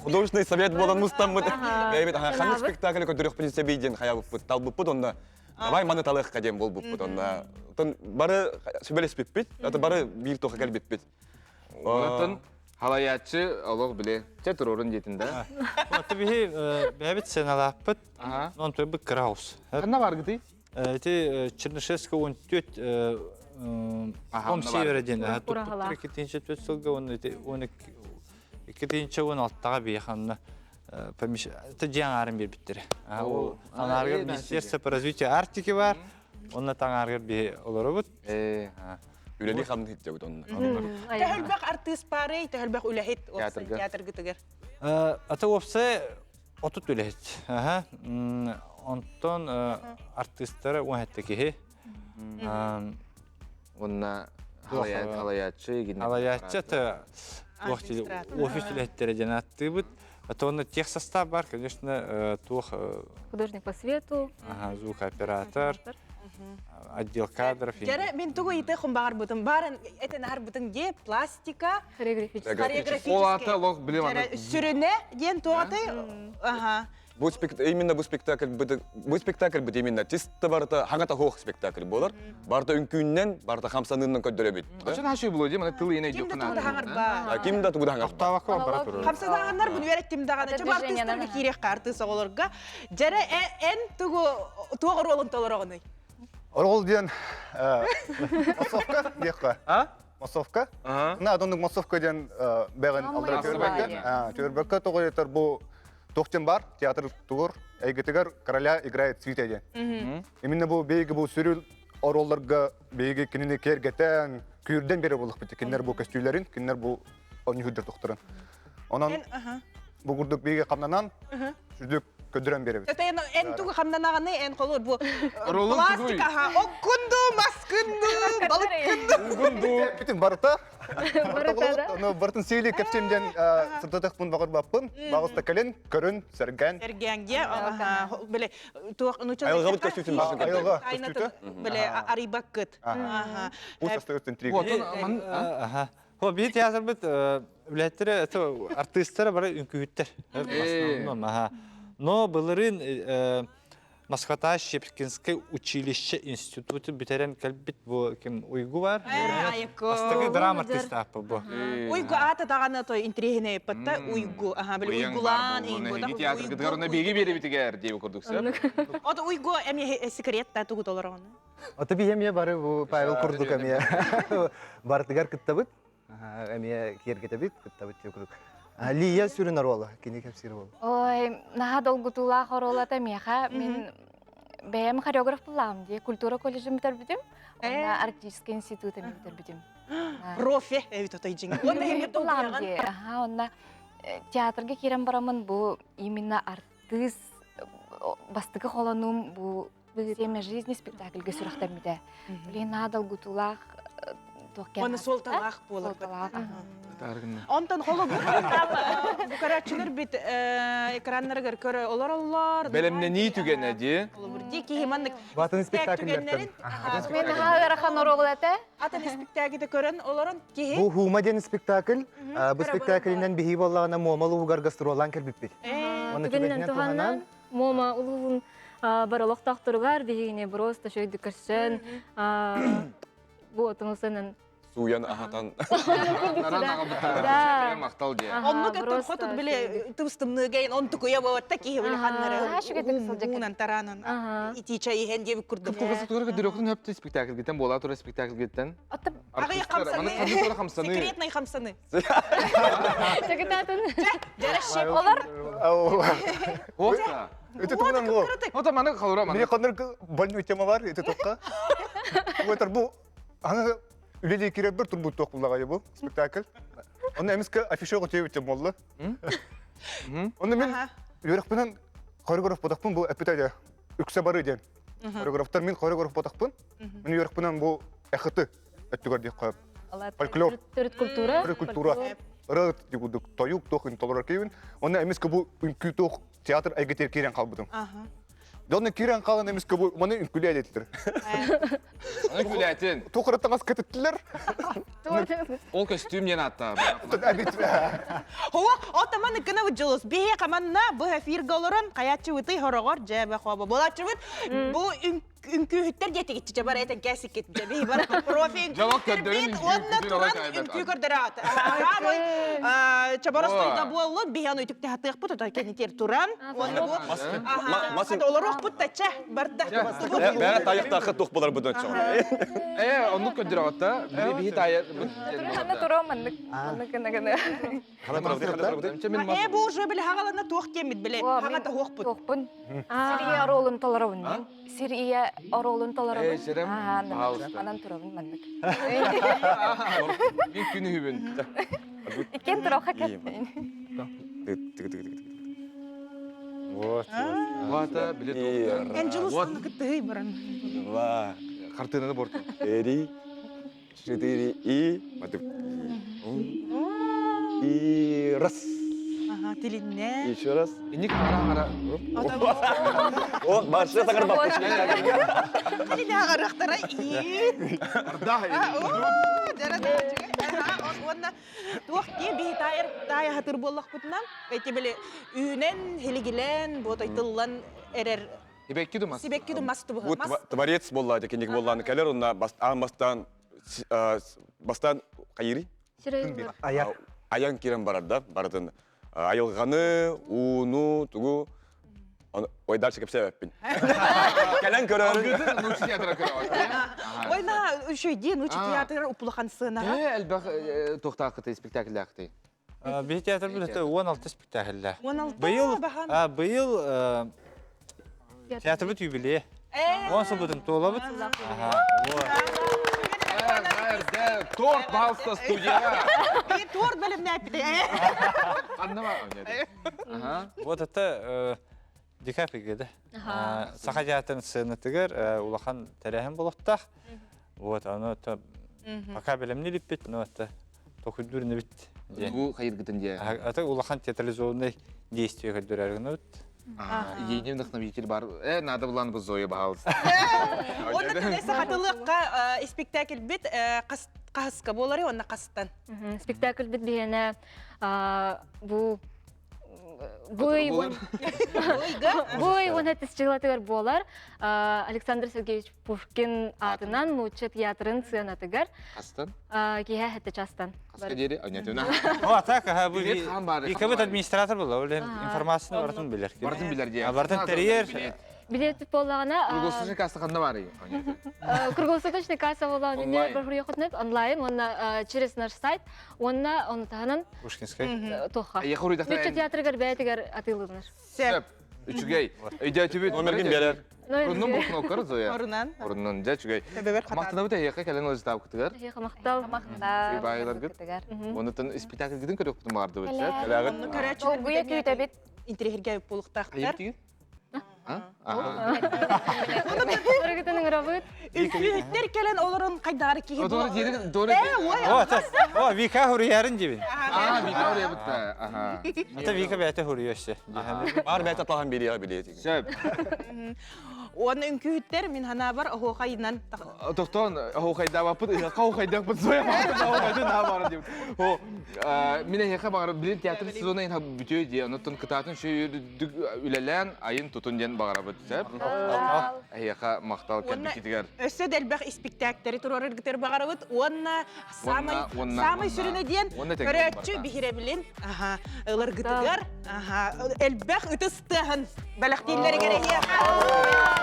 художественный совет буолан мустаммыт. Бэйбит ханнык спектакль көрдөрүөхпүн себей диэн хаябыппыт, талбыппыт онно давай маны талыахха диэн буолбуппут онно. Отон бары сүбэлэспиппит, ата бары биир тоха кэлбиппит. Онтон халаяччы олох биле. Чэ турорун диэтин да. Ата биһи бэйбит сыаналааппыт. Онон бу Краус. Ханна баргытый? Ити Чернышевская 14 Ом севера диэн туппуттар 2 сылга уонна 2016-га биэханна это дьиэ аҥаарын биэрбиттэрэ. Ол аҥаарыгар Министерство по развитию Арктики бар, онно таҥаарыгар биһи олоробут. Үлэни хамныы иттебит онно. Төһөлбөх артыыс баарый, төһөлбөх үлэһит театргытыгар? Ата уопсай 30 үлэһит. Онтон артыыстара 17 киһи. Онна халаяччы Халаяччы это офис үлэһиттэрэ диэн ааттыыбыт. А онно тех состав бар, конечно, туох Художник по свету. Ага, звукооператор, отдел кадров. Дьэрэ, мин тугу ыйытыахым баҕарбытым баарын этэн аһарбытым дии пластика хореографический. Ол ата лох билим Сүрүнэ диэн туоҕатай? Аха. Бу именно бу спектакль бу спектакль бит именно чисто барыта хаҥата хоох спектакль болар. Барыта үҥкүүннэн, барыта хамсаныыннан көрдөрөбүт. Ачан хашы було дии, мана тыл ине Ким да тугу да хаҥарба. Ким да тугу да хаҥарба. Октавакка бара турар. Хамсанааннар бу үөрэттим даҕаны. Чэ артыыстарга киириэххэ артыыс оҕолорго. Дьэрэ эн тугу туох оруолун толороҕунуй? Оруол диэн массовка диэххэ. А? Массовка. На адоннук массовка диэн бэҕин алдара төрбөккө. Төрбөккө тоҕо етер бу туох бар театр тугур эйгэтигэр короля играет цвете диэн. Именно бу бейги бу сүрүл оруолларга бейги кинини киэргэтэн күүрдэн бере буллахпыт кинилер бу көстүүлэрин кинилер бу оонньуһуйдар тохторун. Онон бу курдук биһиги хамнанан сүрдүк көдүрэн биэрэбит. Эн эн тугу хамнанаҕыный эн холур бу пластик аха оккунду маскынду балыккынду Бүтүн барыта Барыта барытын сиили кэпсиэм диэн сырдатыахпын баҕарбаппын. Баҕыста кэлин, көрүн, сэргээн. Сэргээн биле туох Айылҕабыт көстүүтүн баҕын Айылҕа көстүүтэ. Биле арыйбаккыт. Пусть остается интрига. Хо биир театрбыт үлэһиттэрэ артыыстара бары үҥкүүһүттэр. В основном, Но былырыын Москвата Щепкинское училище институту бүтэрэн кэлбит бу ким Уйгу бар. Бастакы драма артыыстаахпыт бу. Уйгу аата даҕаны той интириэһинэй патта Уйгу. Аха били Уйгулаан Уйгу. Театргытыгар уна биги биэребитигэр диэби курдук сөп. Ото Уйгу эмиэ секрет та тугу толороҕуна. Ото биһи эмиэ бары бу Павел курдук эмиэ барытыгар кыттабыт. Эмиэ киэргэтэбит, кыттабыт диye курдук. Лия сүрүн оруола, кини кэпсиир буолла. Ой, наһаа долгутуулаах оруолата миэхэ. Мин бэйэм хореограф буллаҕым дии. Культура колледжын бүтэрбитим. Уонна Арктический институт эмиэ бүтэрбитим. Профи эбит отой дьиҥ. Уонна буллаҕым дии. Аха, онно театрга киирэн бараммын бу именно артыыс бастакы холонуум бу Время жизни спектакльга сүрэхтэммитэ. Блин, наада долгутуулаах туох Оны суолталаах буолар. Онтон холобур букараччылар бит экраннарыгар көрө олороллор. Бэлэмнэнии түгэнэ дии. Холобур дии киһи маннык Батын спектакльлэртэн. Мен наһаа ыарахан оруол этэ. Атын спектакльде көрөн олорон киһи. Бу Хума диэн спектакль. Бу спектаклинен биһи буоллаҕына Муома улууһугар гастроллаан кэлбиппит. Оны Түгэнинэн туһанан Муома улууһун бар олохтоохторугар биһигини просто шөйдүк көрсөн бу отуҥусанан Сууйан аһатан. Махтал диye. Оннук өттүн хотут биле тымстымныгайын он тукуя болотта киһи биле ханнары уунан тараанан итича иһэн диэбит курдук. Кылгасы тугар көдөрөхтүн хөптү спектакльгиттен буола тура спектакльгиттен. Аҕыйах хамсаны. Хамсаны. Секретный хамсаны. Чакытатын. Олар. Хоста. Ити тугунан бу. Ота маны халура маны. Мне хонор больной тема бар, ити токка. Уотар бу аны үлелей киребир турбут туох буллаҕа бу спектакль. Онно эмискэ афиша готовить тем болла. Онно мен үөрөхпүнэн хореограф ботахпын бу эппитэ үксэ бары диэн. Хореографтар мин хореограф ботахпын. Мин үөрөхпүнэн бу эхыты өттүгэр диэх Фольклор. Төрүт культура. Төрүт культура. ырыа курдук тойук туох толорор киһибин. Онно эмискэ бу үҥкүү туох театр эйгэтигэр киирэн хаалбытым. Дьонно киирэн хаалан эмискэ бу маны үҥкүүлээ диэтилэр. Аны күлээтин. Туох эрэ таҥас кэтиттилэр. Ол көстүүм диэн ааттаабыт. Хуа, отаман ыккына дьулус. Биһи хаманна бу эфиргэ олорон хаяччыбытый хороҕор дьэбэ хоба. Болаччыбыт бу үҥкүүһүттэр диэтигитчи бар этен кэсиккит дьэби бар профи үҥкүүһүттэр уонна туран үҥкүү көрдөрөөт. Чабаростойда буоллун биһи аны үтүктэ хатыахпыт отой кэнитер туран уонна бу олоруохпут тача барда. Бэҕэ тайахтаахха туох болар быдан чоҕун. Э, оннук көрдөрөҕөттө. Били биһи тайа Ханна турам маннык маннык гына гына. Э, бу уже били хагалана туох диэммит били. Хага туохпут. Туохпун. Сир ийэ оруолун толоробун мен. Сир ийэ оруолун толоробун. Э, сирем. Анан турабын маннык. Мин күн үһүбүн. Иккен туроха кэттин. Вот. Вата билет. Эн дьулус кыттыһый баран. Два. Хартыынаны борту. Три, четыре и... И раз. Ага, тилинне. Еще раз. Инник хара хара. О, барша саңар баппыш. Тилинне агарахтара и. Арда. Уонна туох дии биһи таайар таайа хатыр буоллахпытынан эти били үүнэн хилигилэн буотайтыллан эрэр Сибэкки думас. Сибэкки думас тубуһа. Бу творец болла декенник болланы келер онна аан бастан бастан кайыри Аяр. Аян кирен барар да барытын айылганы, ууну, тугу Ой, дальше кепсебеппин. Кэлэн көрөр. Научный театр көрөр. Ой, на, еще иди, научный театр уплахан сына. Э, элбэх туохтаахыты спектакльдаахты. Биһи театр билете 16 спектакльлэ. 16 Быйыл быйыл театрбыт юбилейе. Он сылбытын туолабыт. Торт пожалуйста, студия. Торт бөлімнәппіде. Вот это декабрьге Саха театрын сценатыгар улахан тэрээһин болуохтаах. Вот, ону пока билэмни липпит, но это тохуйдур бит. Бу хайыргытын дие. Это улахан театрализованный действие көрдөрөр Идейный вдохновитель бар. Э, надо было бы Зоя пожалуйста. Онна тэнэ сахатылыкка спектакль бит каска болары онна кастан. Спектакль бит биһиэнэ бу Буй Буй он жылатыгар болар Александр Сергеевич Пушкин атынан Нуучча театрын сыанатыгар. Кастан? Киһэ хэтте частан. Каска диэри ойнатына. О, так, ага, бу икабыт администратор була, ол информацияны бартын билер. Бартын билер дие. Бартын терьер. Билет боллагана. Круглосуточный касса ханна бар. Круглосуточный касса болла, неме бір онлайн, онна через наш сайт, онна оны таһанан Пушкинская. Тоха. Я хуру Нучча театрыгар бәйтигер атылыныр. Сөп. Үчүгэй. Өйдө түбүт. Номерген берер. Оруннан бокноккар Зоя. Орунан. Оруннан жа үчүгэй. Мактанабыт эйэхэ кэлэн олжытаап кытыгар. Эйэхэ мактал. Мактал. Байлар гыт. Онутан спектакль гидин көрөктүм барды бит. Онну көрөчүлөр Долгуя күүтэбит. Интерьерге булуктактар. Өргүтүнүң ырабыт. Үҥкүүһүттэр кэлэн олорон хайдары киһи О, о, Вика хуруярын дибин. А, Вика хуруябытта. Аха. Ата Вика бәйте хуруяшы. Бар бәйте тахан берия билет. Сөп. Оны үҥкүүһүттэр мин ханабар оһуохайынан Тохтон оһуохайдаабаппыт, ыһыахха оһуохайдаахпыт, Зоя баҕар оһуохайдан баар дип. О, мин эһиэхэ баҕар билин театр сезона ин бүтүө дии, онуттан кытаатын сүйүрдүк үлэлээн айын тутун диэн баҕарабыт сөп. Эһиэхэ махтал кэлбиккитигэр. Өссө дэлбэх испиктээктэри туруораргытыр баҕарабыт уонна самай самай сүрүнэ диэн көрөөччү биһирэбилин аха ыларгытыгар аха элбэх ытыс тыаһын бэлэхтииллэригэр эһиэхэ.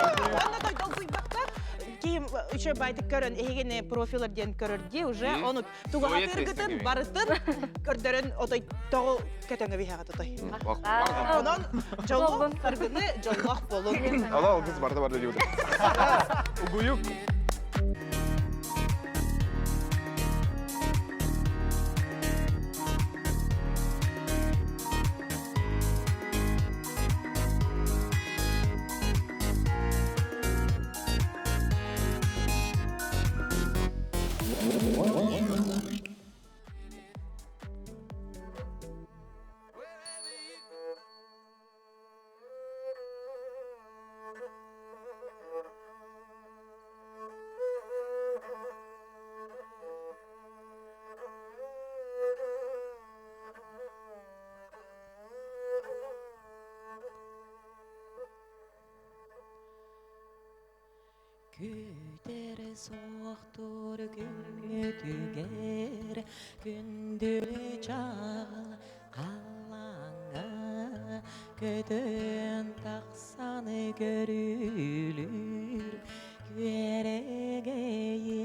Уонна долгуйбакка киим үчө байтык көрөн эһигини профилер диэн көрөр дии уже ону тугаҕатыргытын барытын көрдөрөн отой тоҕу көтөҥө биһэҕэ тотой. Онон дьолу саргыны дьоллоох болун. Ала ол кыз барда барда диют. Угуюк. Күүтэр суохтуур күҥҥүтүгэр күндүлү чаҕыл халлааҥҥа көтөн тахсан көрүлүүр күөрэгэйи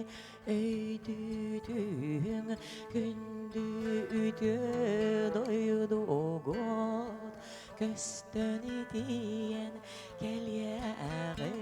өйдүүтүҥ күндү үтүө дойдугут көстөн итийэн кэлиэҕи.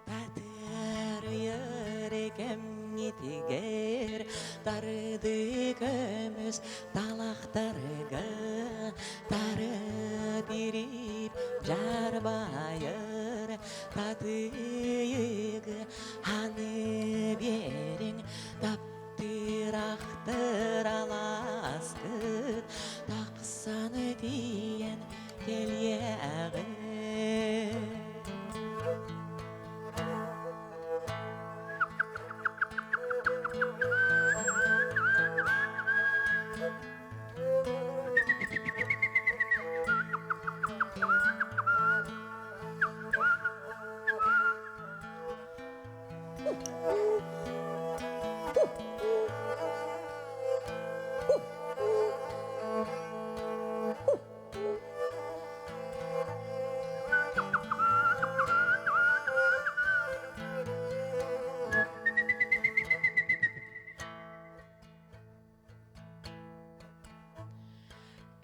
Татыарыйар кэмҥитигэр тарды көмүс талахтарга тары тирип жарбайыр татыйыгы аны биэриҥ таптыырахтыр алааскыт тахсан тиийэн кэлиэҕин.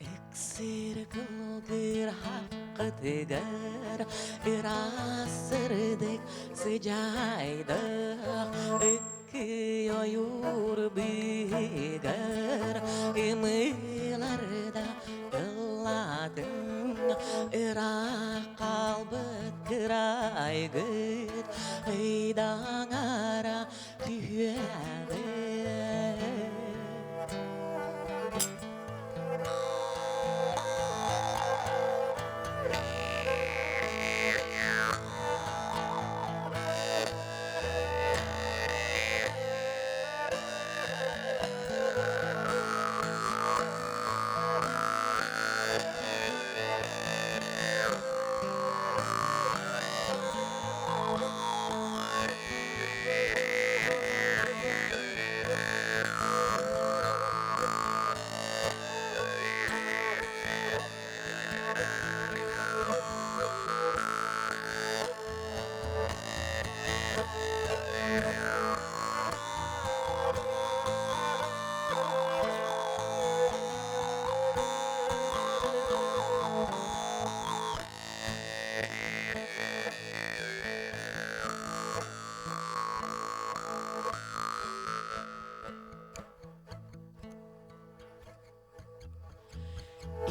Ыксыр кылгыр хаккытыгар ыраас сырдык сыдьаайдах ыккый ойуур быыһыгар ымыыларда ыллаатыҥ ыраах хаалбыт кырайгыт ыйдаҥара түһүөҕү.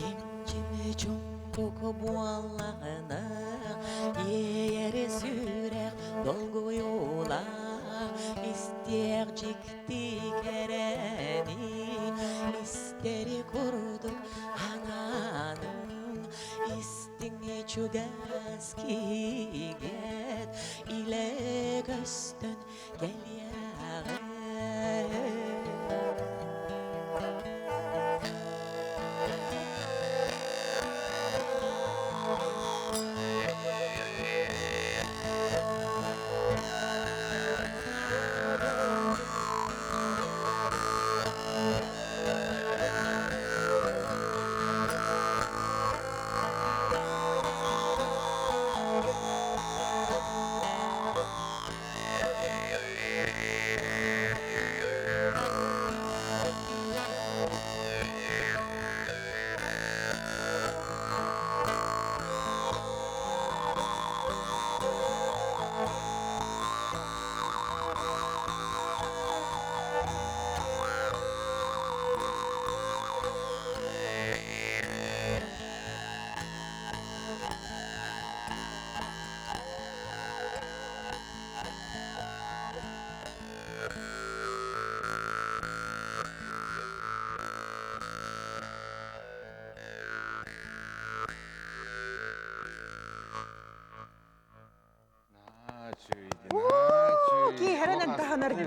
Имчини чуҥкук буоллаҕына, иэйэр сүрэх долгуйуулаах, истиэх дьикти кэрэни, истэри курдук ананым, истиҥ чугас киһигэр илэ көстөн кэлиэҕэ.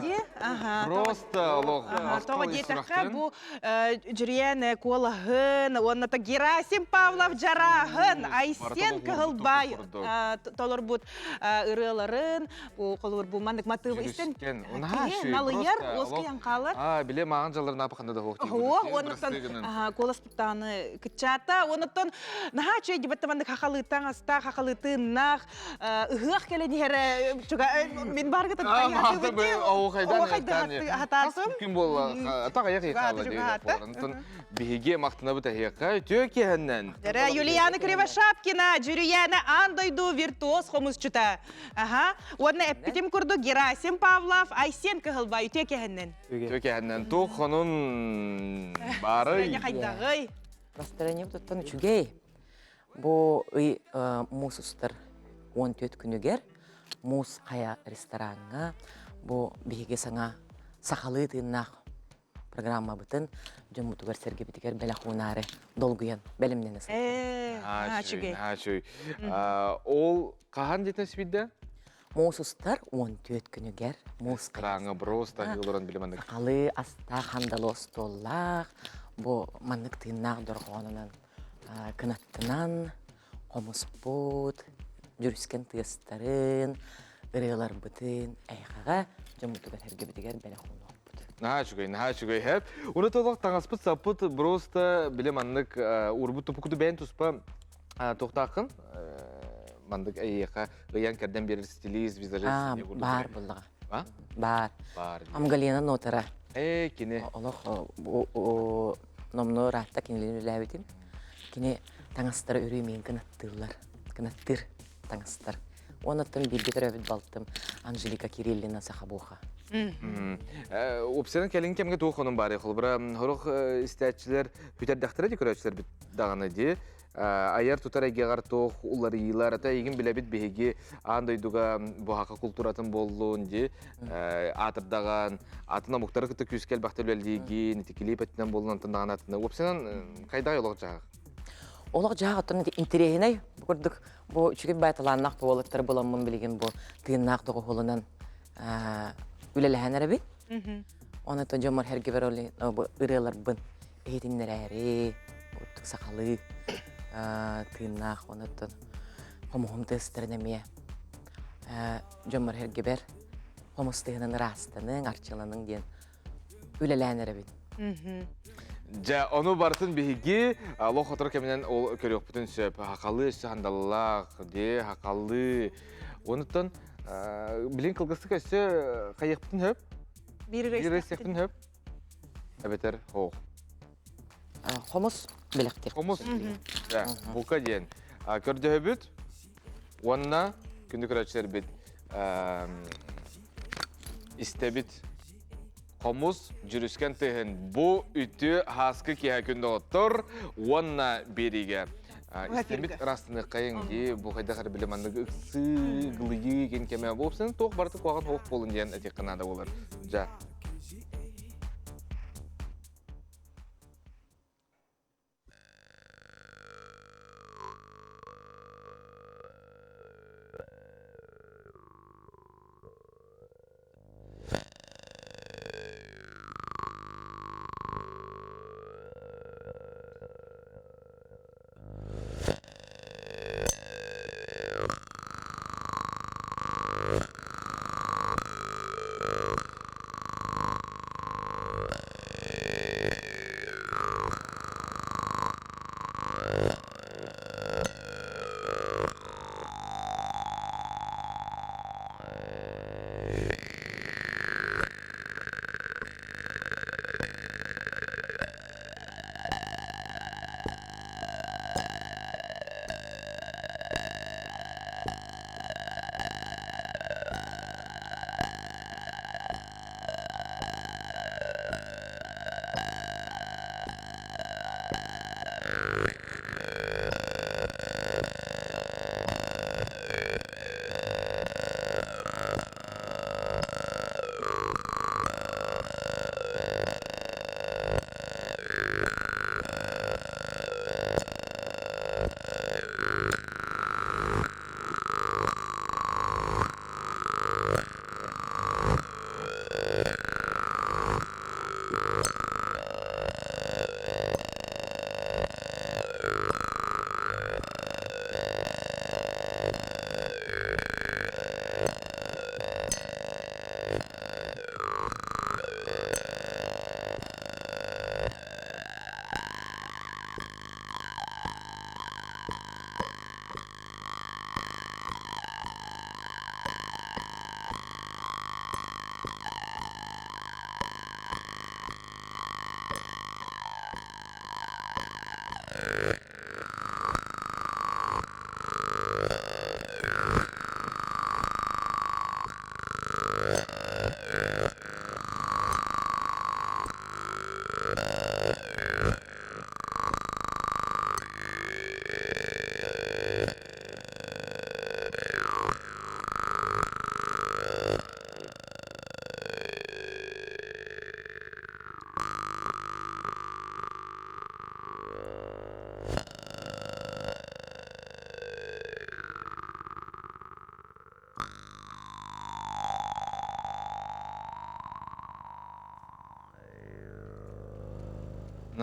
ди. Ага. Просто олох. Тоҕо диэтэххэ бу Дьүрүйээн куолаһын уонна та Герасим Павлов дьарааһын Айсен Кыһылбай толорбут ырыаларын бу холуур бу маннык матыыбы истэн налыйар уоскуйан хаалар. А, биле маған жалларын апаханда да хоох. Оо, оннуктан куолас туттааны кыччаата. Оннуктан наһаа үчүгэй дибетте маннык хахалыытан аста хахалыытыннах ыһыах кэлэн иһэрэ мин баргытын хатаатым. Күн буолла тағаяқ ехалла биһиги мактанабыт эһиэхэ үтүө киэһэннэн. Юлиана Кривошапкина, Жюрияна аан дойду виртуоз хомусчута. Аха. Уонна эппитим курдук Герасим Павлов, Айсен Кыһылбай үтүө киэһэннэн. Үтүө киэһэннэн туох хонун баарый? Хайдаҕый? Настроением туттан үчүгэй. Бу ый муус устар 14 күнүгэр Муус Хайа рестораҥҥа бу биһиги саҥа сахалыы тыыннаах программабытын дьоммутугар-сэргэбитигэр бэлэх уунаары долгуйан бэлэмнэнэ сылдьабыт. Үчүгэй. Ол хаһан диэтэн сибидде? Муус устар 14 күнүгэр муус Рестораҥҥа просто олорон биле маннык. Сахалыы астаах хандалы остуоллаах, бу маннык тыыннаах дорҕоонунан кынаттынан хомуспут, дьүрүскэн тыастарын, ырыаларбытын эйхэҕэ дьоммутугар эргэбитигэр бэлэх уунуохпут. Наһаа үчүгэй, наһаа үчүгэй хэп. Уна толох таҥаспыт саппыт просто биле маннык урбут тупукуту бэйэн туспа туохтааххын маннык эйиэхэ ыйан кэрдэн биэрэр стилист, визажист баар буллаҕа. Баар. Баар. Амгалена Нотара. Ээ, кини. Олох номнуо ыраатта кинилиин үлээбитим. Кини таҥастары өрүү миин кынаттыыллар. Кынаттыыр таҥастар. Онуттан бииргэ төрөөбүт балтым Анжелика Кириллина Сахабуха. Уопсайынан кэлин кэмҥэ туох онон баарый? Холобура, сорох истээччилэр бүтэрдэхтэрэ дии көрөөччүлэрбит даҕаны дии. Айар тутар эйгэҕэр туох уларыйыылар, ата эйигин билэбит биһиги аан дойдуга буһака култууратын буоллун дии аатырдаҕан, атын омуктары кытта күүскэ элбэхтэ үлэлиигин, ити килиип өттүнэн буоллун, онтон даҕаны атына. Уопсайынан хайдах олох дьаһах? Олох дьаһах оттон интэриэһинэй. Бу курдук бу үчүгэй баай талааннаах буолаттары буламмын билигин бу тыыннаах доҕуһуолунан үлэлэһэн эрэбин. Оны то дьоммор хергибер бу ырыаларбын иһитиннэрээри, курдук сахалыы тыыннаах онуттан хомуһум тыастарын эмиэ дьоммор хергибер хомус тыһынан ыраастаныҥ, арчыланыҥ диэн үлэлээн эрэбин. Дьэ, ону барытын биһиги олох сотору кэминэн ол көрүөхпүтүн сөп. Хахалыы өссө хандаллаах, дии, хахалыы. Онуттан билин кылгастык өссө хайыахпытын сөп? Биир Биир сөп. Эбэтэр хоох. Хомус бэлэхтиэх. Хомус. Бука диэн. Көрдөһөбүт уонна күндү көрөөччүлэрбит истэбит хомус дьүрүскэн тыһын бу үтүө һааскы киэһэ күн доҕоттор уонна биэриигэ истэмит ырастыныаххайыҥ дии бу хайдах эрэ били маннык ыксыы гылыйыы кин кэмэ буолсын туох барыта куһаҕан суох буолун диэн этиэххэ наада буолар дьа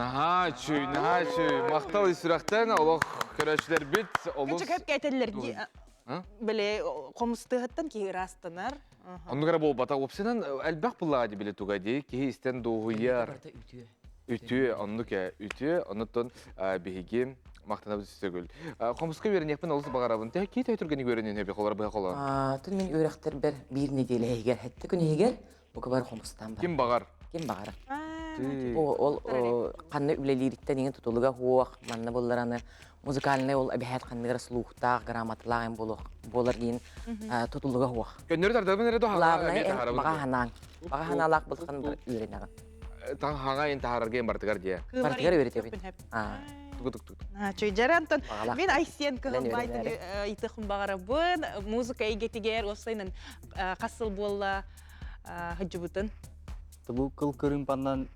Наһаа үчүй, наһаа үчүй. Махтал сүрэхтэн олох көрөөччүлэрбит олус... Кычык этэллэр ди. Биле хомустыһыттан киһи ырастанар. Оннук эрэ буолбата. Уопсайынан элбэх буллаҕа ди били туга ди. Киһи истэн дуоһуйар. Үтүө, оннук ээ, үтүө. Оннуттан биһиги махтанабыт үстөгүл. Хомуска үөрэниэхпин олус баҕарабын. Төһө кии төһө түргэнник үөрэниэн сөбүй холор быһа холоон? Тун мин үөрэхтэрбэр биир нэдиэлэ иһигэр, сэттэ күн иһигэр бука бары хомустаан Ким баҕар? Ким баҕарар. Ол ханна үлэлиириттэн иҥин тутулуга суох, манна буллараны музыкальный ол эбэһээт ханныгар слухтаах, грамоталаах эн буолуох буолар диин тутулуга суох. Көннөрү тардабын эрэ Главное, эн баҕа ханаан. Баҕа ханаалаах булхан үөрэнэҕин. Таң хаҥа эн таһаарарга эн бартыгар дие. Бартыгар үөрэтэбин. Чуйдьар Антон, мин Айсен кыһылбайтын ыйтыхым баҕарабын, музыка эйгэтигэр осайнан хас сыл буолла сылдьыбытын? Бу кыл кырыымпаннан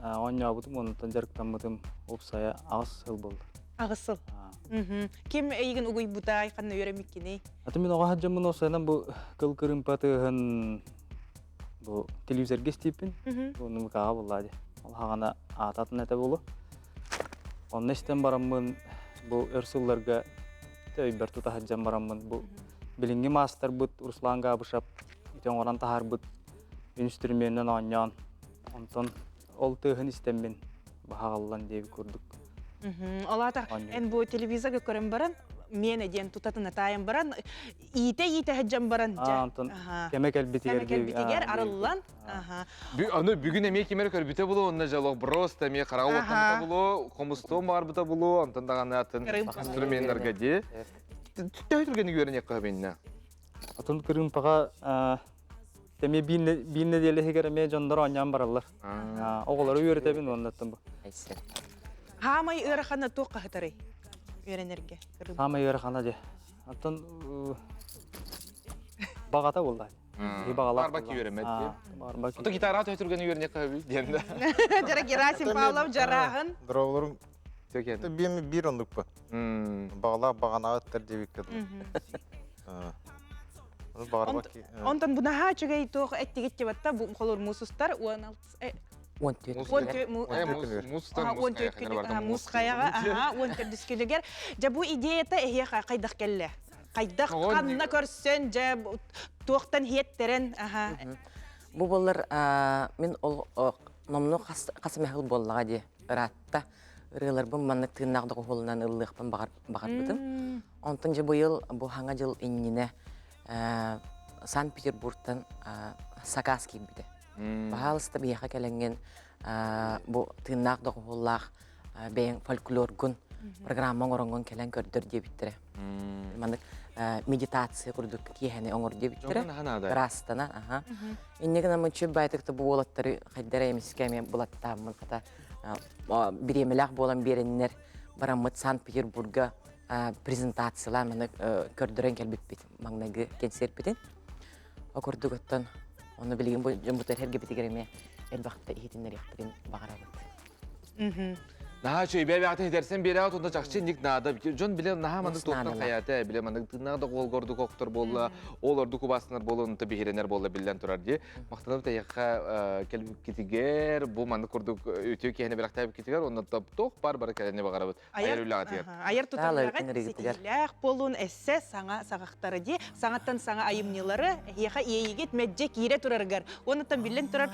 оонньообутум, онтон дьарыктаммытым уопсайа аҕыс сыл буолла. Аҕыс сыл. Ким эйигин угуйбутай, ханна үөрэммиккиний? Аты мин оҕо сылдьаммын уопсайынан бу кыл кырыымпа тыаһын бу телевизорга истииппин. Бу нмкаҕа буоллаа дии. Ол хаҕана аата атын этэ буолуо. Онно истэн бараммын бу өр сылларга өйбөр тута сылдьан бараммын бу билиҥҥи маастарбыт Руслан Габышев ити оҥорон таһаарбыт үнүстүрүмүөнүнэн оонньоон онтон ол тыаһын истэммин баһаҕаллан диэбит курдук. Ол аата эн бу телевизорга көрөн баран миэнэ диэн тутатына таайан баран иитэ-иитэ сылдьан баран дьэ онтон кэмэ кэлбитигэр кэмэ кэлбитигэр арыллан Аны бүгүн эмиэ ким эрэ көрбүтэ булуо, онно жалок просто эмиэ хараҕа уоттаммыта булуо, хомустуон баҕарбыта булуо, онтон даҕаны атын инструменнарга дии. Төһө түргэнник үөрэниэххэ сөбүннэ? Атын кырыымпаҕа эмиэ биир нэдиэлэ иһигэр эмиэ дьоннор оонньоон бараллар. Оҕолору үөрэтэбин уонна бу. Хаамай ыарахана туох хаһытарый үөрэнэргэ? Хаамай ыарахана дии. Оттон баҕата буолла. Киһи баҕалаах. Барбак үөрэммэт дии. Ото гитараҕа төһө түргэн үөрэниэххэ сөбүй диэн да. Жара Герасим Павлов жарааһын. Здороволорум. Биэми биир оннукпа. Бағалаах бағанаҕа ыттар диэбиккэ Онтон бу наһаа үчүгэй туох эттигит дебатта бу холор муус устар 14 муус хайаҕа аха 14 күнүгэр дьэ бу идеята эһиэхэ хайдах кэллэ хайдах ханна көрсөн дьэ туохтан иһиэттэрэн аха Бу боллар мин ол номну хас эмэ сыл буоллаҕа дии ыраатта ырыаларбын маннык тыыннаах доҕуһуолунан ыллыахпын баҕарбытым. Онтон дьэ быйыл бу хаҥа дьыл иннинэ Санкт-Петербургтан сакаас киирбитэ. Баһаалыста биһиэхэ кэлэҥҥин бу тыыннаах доҕуһуоллаах бэйэҥ фольклоргун программа оҥороҥҥун кэлэн көрдөр диэбиттэрэ. Маннык медитация курдук киэһэни оҥор диэбиттэрэ. Ыраастанан, аха. Инньэ гынан мунчу байтыкта бу уолаттары хайдара эмискэ эмиэ булаттааммын хата бириэмэлээх буолан биэрэннэр бараммыт Санкт-Петербурга презентациялаан маны көрдөрөн кэлбиппит маҥнайгы кэнсиэрпитин. О курдук оттон ону билигин бу дьоммутугар эргибитигэр эмиэ элбэхтэ иһитиннэриэхпитин баҕарабыт. Наһаа үчүгэй бэйэ-бэйэҕитин иһитэрсэн биэрэҕит уонна чахчы инник наада. Дьон билэ наһаа маннык туохтан хайаата билэ маннык тыыннаах да уолга ордук охтор буолла, ол ордук убаастанар буолла, онто биһирэнэр буолла биллэн турар дии. Махтанабыт эйиэхэ кэлбиккитигэр, бу маннык курдук үтүө киһини бэлэхтээбиккитигэр уонна туох баар бары кэлэни баҕарабыт. Айар үлэҕитигэр. Айар тутар үлэҕит ситиһиилээх буолун, эссе саҥа саҕахтары дии, саҥаттан саҥа айымньылары эһиэхэ иэйигит мэддьэ киирэ турарыгар. Уонуттан биллэн турар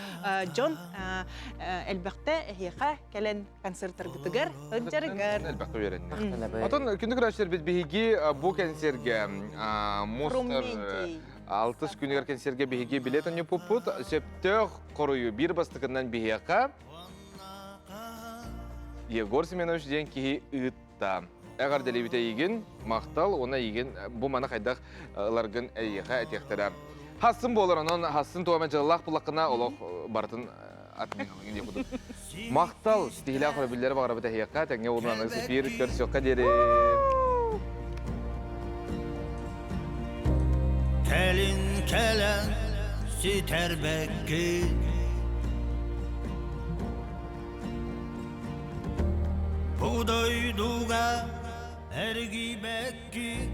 дьон элбэхтэ эһиэхэ кэлэн концерттаргытыгар сылдьарыгар. Элбэхтэ үөрэннэ. Отон күндү көрөөччүлэрбит биһиги бу кэнсиэргэ Мустар алтыс күнүгэр кэнсиэргэ биһиги билет онньуппуппут сөптөөх хоруйу биир бастакынан биһиэхэ Егор Семенович диэн киһи ыытта. Эҕэрдэлиибит эйигин, махтал уонна эйигин бу маны хайдах ыларгын эйиэхэ этиэхтэрэ. Хассын буолар, онон хассын туома дьыллаах буллаххына олох барытын атминалыгын диэн курдук. Махтал, ситиһиилээх өрөбүллэри баҕарабыт эһиэхэ, тэҥҥэ уолунан эфир көрсүөххэ диэри. Кэлин кэлэн сүтэрбэккин Бу дойдуга эргийбэккин.